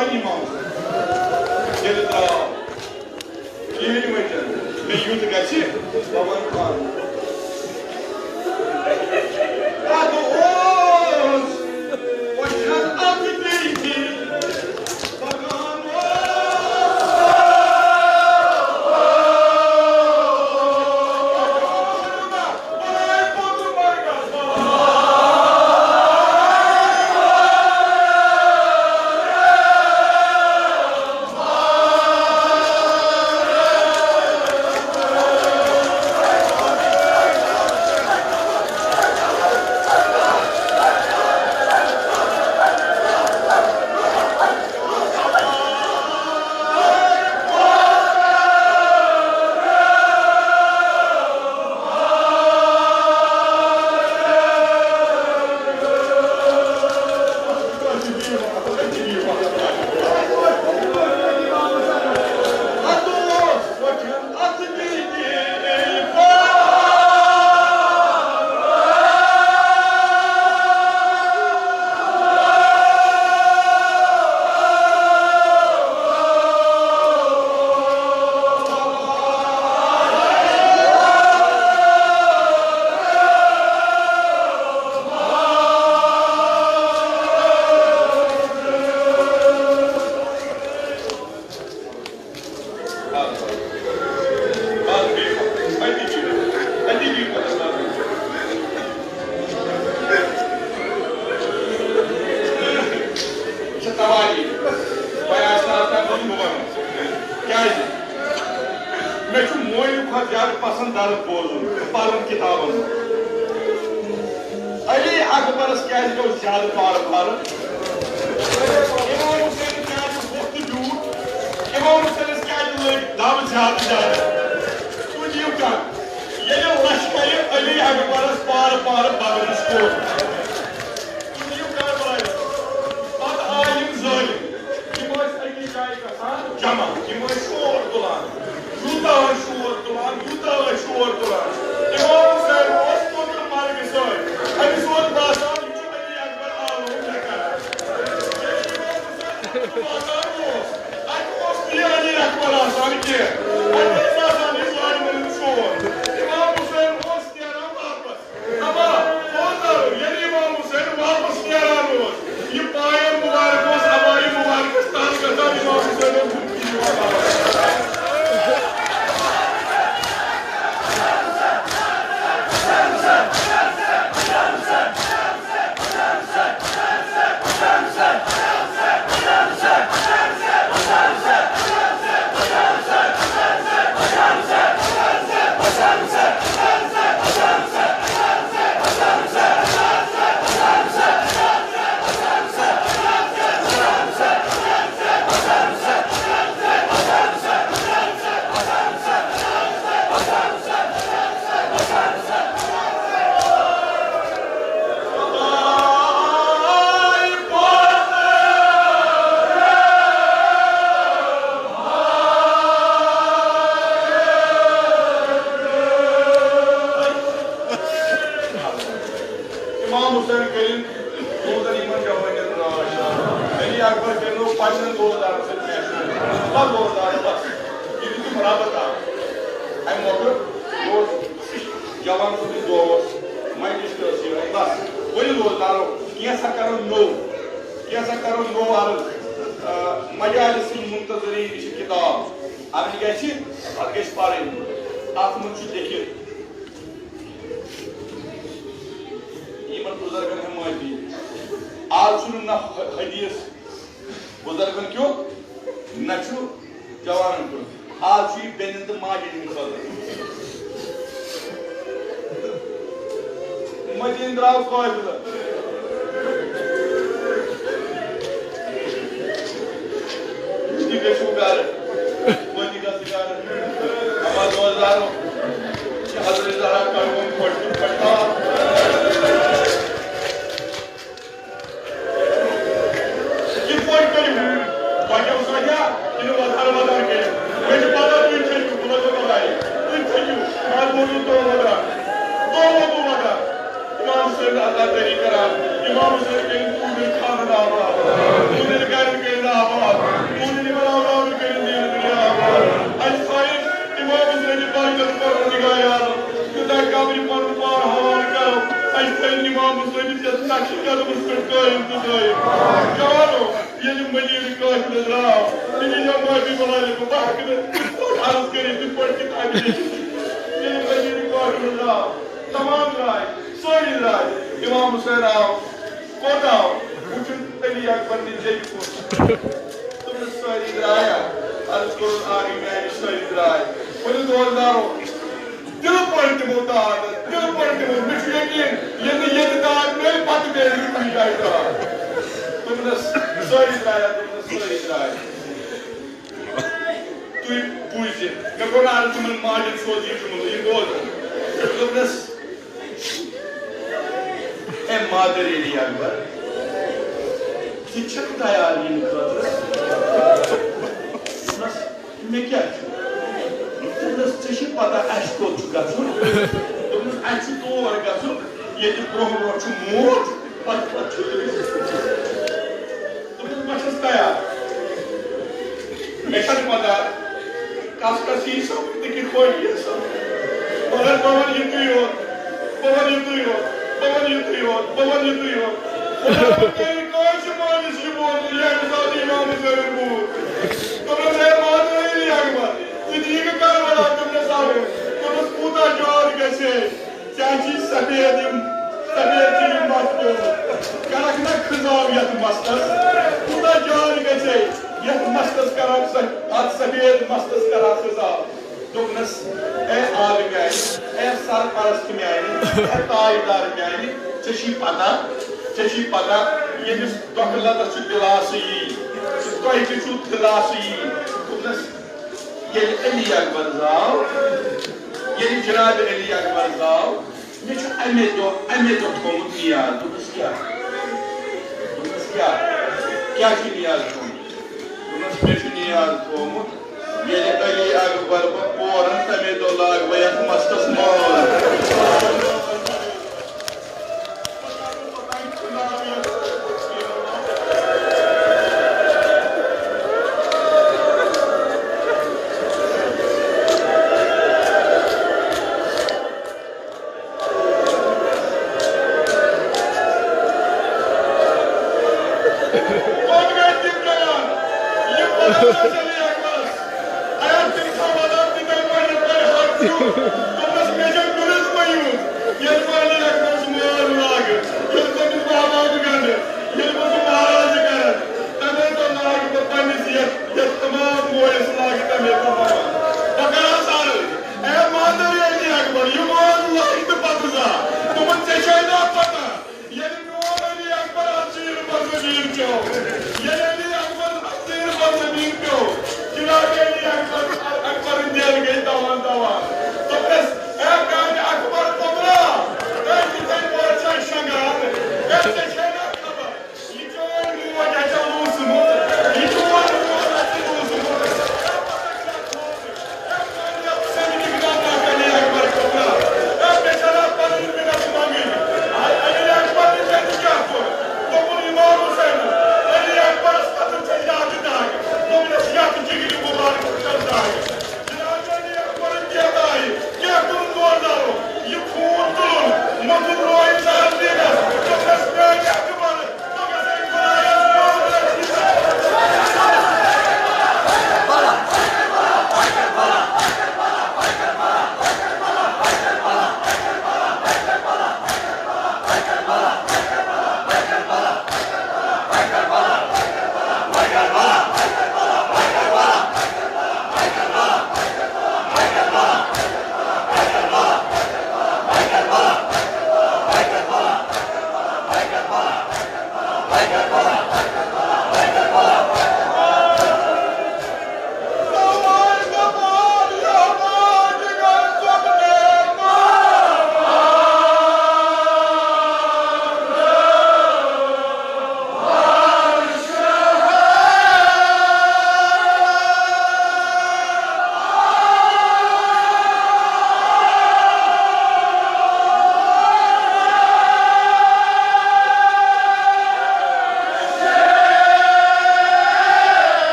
امام ییٚلہِ درٛاو، کِہیٖنۍ وۄنۍ چھَنہٕ۔ مےٚ یُتھ گژھِ، بہٕ وَنہٕ پانہٕ۔ اَدٕ اوس وۄنۍ چھَنہٕ اَتھ بیٚیہِ پَکان اوس۔ چھِ تواری۔ وۄنۍ آسہِ نہٕ آز تام بہٕ وَنُن۔ کیٛازِ؟ مےٚ چھُ مویہِ کھۄتہٕ زیادٕ پسنٛد درس بوزُن تہٕ پَرُن کِتابَن منٛز۔ علی اکبرس کیٛازِ گوٚو زیادٕ پارٕ پارٕ؟ امام حسینس کیٛازِ ووٚتھ تہٕ بیوٗٹھ؟ امام حسینس کیٛازِ لٔگۍ دَب زیادٕ زیادٕ؟ تُہۍ دِیِو کَتھ، ییٚلہِ لشکرِ علی اکبرس پارٕ پارٕ بغلس کوٚر، تُہۍ دِیِو کَتھ بَرابر۔ پتہٕ آے یِم ظٲلِم، یِم ٲسۍ أکِس جایہِ گژھان جمع، یِم ٲسۍ شور تُلان۔ یوٗتاہ ٲسۍ شور تُلان، یوٗتاہ ٲسۍ شور تُلان۔ امام حسین اوس پوٚتُن مرگہِ سۭتۍ۔ أمِس اوس باسان، یہِ چھُ علی اکبر آلوُن مےٚ کران۔ ییٚلہِ امام حسین واتان اوس، اَتہِ اوس نہٕ یہِ علی اکبر آسان کینٛہہ۔ اَتہِ اوس آسان یہِ ظالمن ہُنٛد شور۔ امام حسین اوس نیران واپس۔ اما بوزناوُن، ییٚلہِ امام حسین واپس نیران اوس، یہِ پایَن مُبارک اوس، اما یہِ مُبارکس تَل گژھان، امام حسینَن ہُنٛد کِنۍ یِوان واپس۔ امام حسین کٔرِن دوٗرن یِمن جوانٮ۪ن راج۔ علی اکبر کٔرِنو پننٮ۪ن دوستدارن سۭتۍ محفوٗظ۔ بس دوستدار، بس۔ یہِ دیُتُم ربس اکھ۔ امہِ مۄکھٕ اوس جوان سُنٛد دوس، مجلس تہِ ٲس یِہوٚے۔ بس، ؤلِو دوستدارو، کینٛژھا کرو نوٚو، کینٛژھا کرو نوٚو عرض۔ آ، مجالس منتظرین، یہِ چھِ کِتاب۔ اَنٕنۍ گژھِ، پتہٕ گژھِ پرٕنۍ۔ اَتھ منٛز چھُ لیکھِتھ، یِمن بُزرگن حمایتی۔ آز چھُنہٕ نہ حدیث بُزرگن کیُتھ، نہ چھُ جوانن کیُتھ۔ آز چھُ یہِ بیٚنٮ۪ن تہٕ ماجٮ۪ن ہُنٛد خٲطرٕ۔ مدیٖنہٕ درٛاو قٲفلہٕ۔ تُہۍ گٔژھِو گرٕ، وۄنۍ تہِ گژھٕ گرٕ۔ اما دوستدارو، چھِ حضرت زہرا کڑوُن خۄش تہٕ خۄشحال۔ کِتھ پٲٹھۍ کٔرِو؟ پَکیو سا کیٛاہ؟ کِنہٕ وۄدان وۄدان کٔرِو؟ مےٚ چھِ پَتہ تُہۍ کھٔتِو، بہٕ لَگو بَلاے۔ تُہۍ کھٔتِو، مےٚ حظ ووٚنوُ تۄہہِ وۄدان۔ تۄہہِ ووٚنوُ وۄدان۔ امام حسین عزادٲری کران، امام حسین کٔرِن تُہُنٛدٮ۪ن خانن آباد، تُہُنٛدٮ۪ن گرن کٔرِن آباد، جوانو، ییٚلہِ مٔنیٖر قٲفلہٕ درٛاو، تہٕ یہِ جماعتی بلالہِ گوٚو بحق نہٕ، یِتھ پٲٹھۍ عرض کٔرِتھ، یِتھ پٲٹھۍ کِتابہِ لیٚکھِتھ چھُ۔ ییٚلہِ مٔنیٖر قٲفلہٕ درٛاو، تمام درٛاے، سٲری درٛاے۔ امام حسین آو، کوٚت آو؟ وٕچھُن علی اکبر نِش زیٚوِ کُن۔ دوٚپنَس، سٲری درٛایا؟ عرض کوٚرُن، آ، یہِ میٛانہِ سٲری درٛاے۔ ؤلِو دوستدارو، دِلہٕ پٲٹھۍ دِمو داد، دِلہٕ پٲٹھۍ دِمو۔ مےٚ چھُ یقیٖن، ییٚلہِ نہٕ ییٚتہِ داد میلہِ، پتہٕ میلہِ نہٕ کُنہِ جایہِ داد۔ دوٚپنَس، سٲری درٛایا؟ دوٚپنَس، سٲری درٛاے۔ تُہۍ بوٗزِو، مےٚ کوٚر نہٕ عرض تِمَن ماجَن سوز یہِ جُملہٕ، یہِ بوزُن۔ دوٚپنَس، اے مادر علی اکبر، ژٕ چھَکھ تیار یِنہٕ خٲطرٕ؟ دوٚپنَس، مےٚ کیٛاہ چھُ؟ دوٚپنَس، ژےٚ چھِ پَتہ اَسہِ کوٚت چھُ گژھُن؟ دوٚپنَس، اَسہِ چھُ تور گژھُن، ییٚتہِ برٛونٛہہ برٛونٛہہ چھُ موج، پَتہٕ پَتہٕ چھُ دوٚپنَس، بہٕ چھَس تیار۔ مےٚ چھَنہٕ پَتہ کَس کَس یی سَمٕجھ تہٕ کِتھ پٲٹھۍ یی سَمٕجھ۔ مگر بہٕ وَنہٕ یِتُے یوت، بہٕ وَنہٕ یِتُے یوت، بہٕ وَنہٕ یِتُے یوت، بہٕ وَنہٕ یِتُے یوت۔ خۄدا کَرِ کٲنٛسہِ مٲلِس یہِ بوزُن، ییٚمہِ ساتہٕ اِمام حُسینَن بوٗز۔ دوٚپنَس، ہے مادر علی اکبر، ژٕ دِیہِ نہٕ کربلا؟ دوٚپنَس، اَوٕ۔ دوٚپنَس، کوٗتاہ جان گژھِ ہے؟ ژےٚ چھِی سفید یِم، سفید چھِ یِم مَس پیومُت۔ کَرَکھ نا خٕزاو یَتھ مَستَس؟ کوٗتاہ جان گژھِ ہے یَتھ مَستَس کَرَکھ سہ-، اَتھ سفید مَستَس کَرَکھ خٕزاو۔ دوٚپنَس، اے آبہٕ میٛانہِ، اے سرپرست میٛانہِ، اے تاجدار میٛانہِ، ژےٚ چھِی پَتہ، ژےٚ چھِی پَتہ، ییٚمِس دۄکھٕ لَتَس چھُ دِلاسہٕ یی، تۄہہِ تہِ چھُو دِلاسہٕ یی۔ دوٚپنَس، ییٚلہِ علی اکبر زاو، ییٚلہِ جناب علی اکبر زاو، مےٚ چھُ اَمے دۄہ، اَمے دۄہ تھوٚومُت نیاز۔ دوٚپمَس، کیٛاہ؟ دوٚپمَس، کیٛاہ؟ کیٛاہ چھُ نیاز تھوٚومُت؟ دوٚپمَس، مےٚ چھُ نیاز تھوٚومُت، ییٚلہِ علی اکبر بہٕ پورَن، تَمے دۄہ لاگہٕ بہٕ یَتھ مَستَس مٲلۍ۔ کوٚت گٔے تِم جوان؟ یِم پَران ٲسۍ علی اکبرَس۔ اَیَتھ تِم تھاوان اَتھ تِتھَے پٲٹھۍ، یِتھ پٲٹھۍ حق چھُ۔ دوٚپنَس، مےٚ چھےٚ مِلِتھ وۄنۍ یوٗت۔ ییٚلہِ بہٕ علی اکبرَس مٲر لاگہٕ، ییٚلہِ تٔمِس بہٕ عذابہٕ گَنٛڈٕ، ییٚلہِ بہٕ سُہ مہراز کَرَن، تَمے دۄہ لاگہٕ بہٕ پنٛنِس یَتھ، یَتھ تمام مویَس لاگہٕ تَمے دۄہ مٲر۔ بہٕ کَرٕ ہا سارے۔ اے مادر علی اکبر، یہِ مٲر لَگہِ نہٕ پَتہٕ زانٛہہ۔ دوٚپُن، ژےٚ چھے نا پَتہ؟ ییٚلہِ میون علی اکبر اَتھ زیٖر بَر زٔمیٖن پیوٚو، ییٚلہِ علی اکبر اَتھ زیٖر بَر زٔمیٖن پیوٚو، جناب علی اکبر، اکبرٕنۍ دٮ۪ل گٔے تَوان تَوان۔ دوٚپنَس، اے میٛانہِ اکبر پوٚترا، تۄہہِ کِتھَے پٲٹھۍ چھےٚ شۄنٛگان؟ اے ژےٚ چھے نا خبر، یہِ چٲنۍ موج اَتہِ لوٗسمٕژ، یہِ چون مول اَتہِ لوٗسمُت۔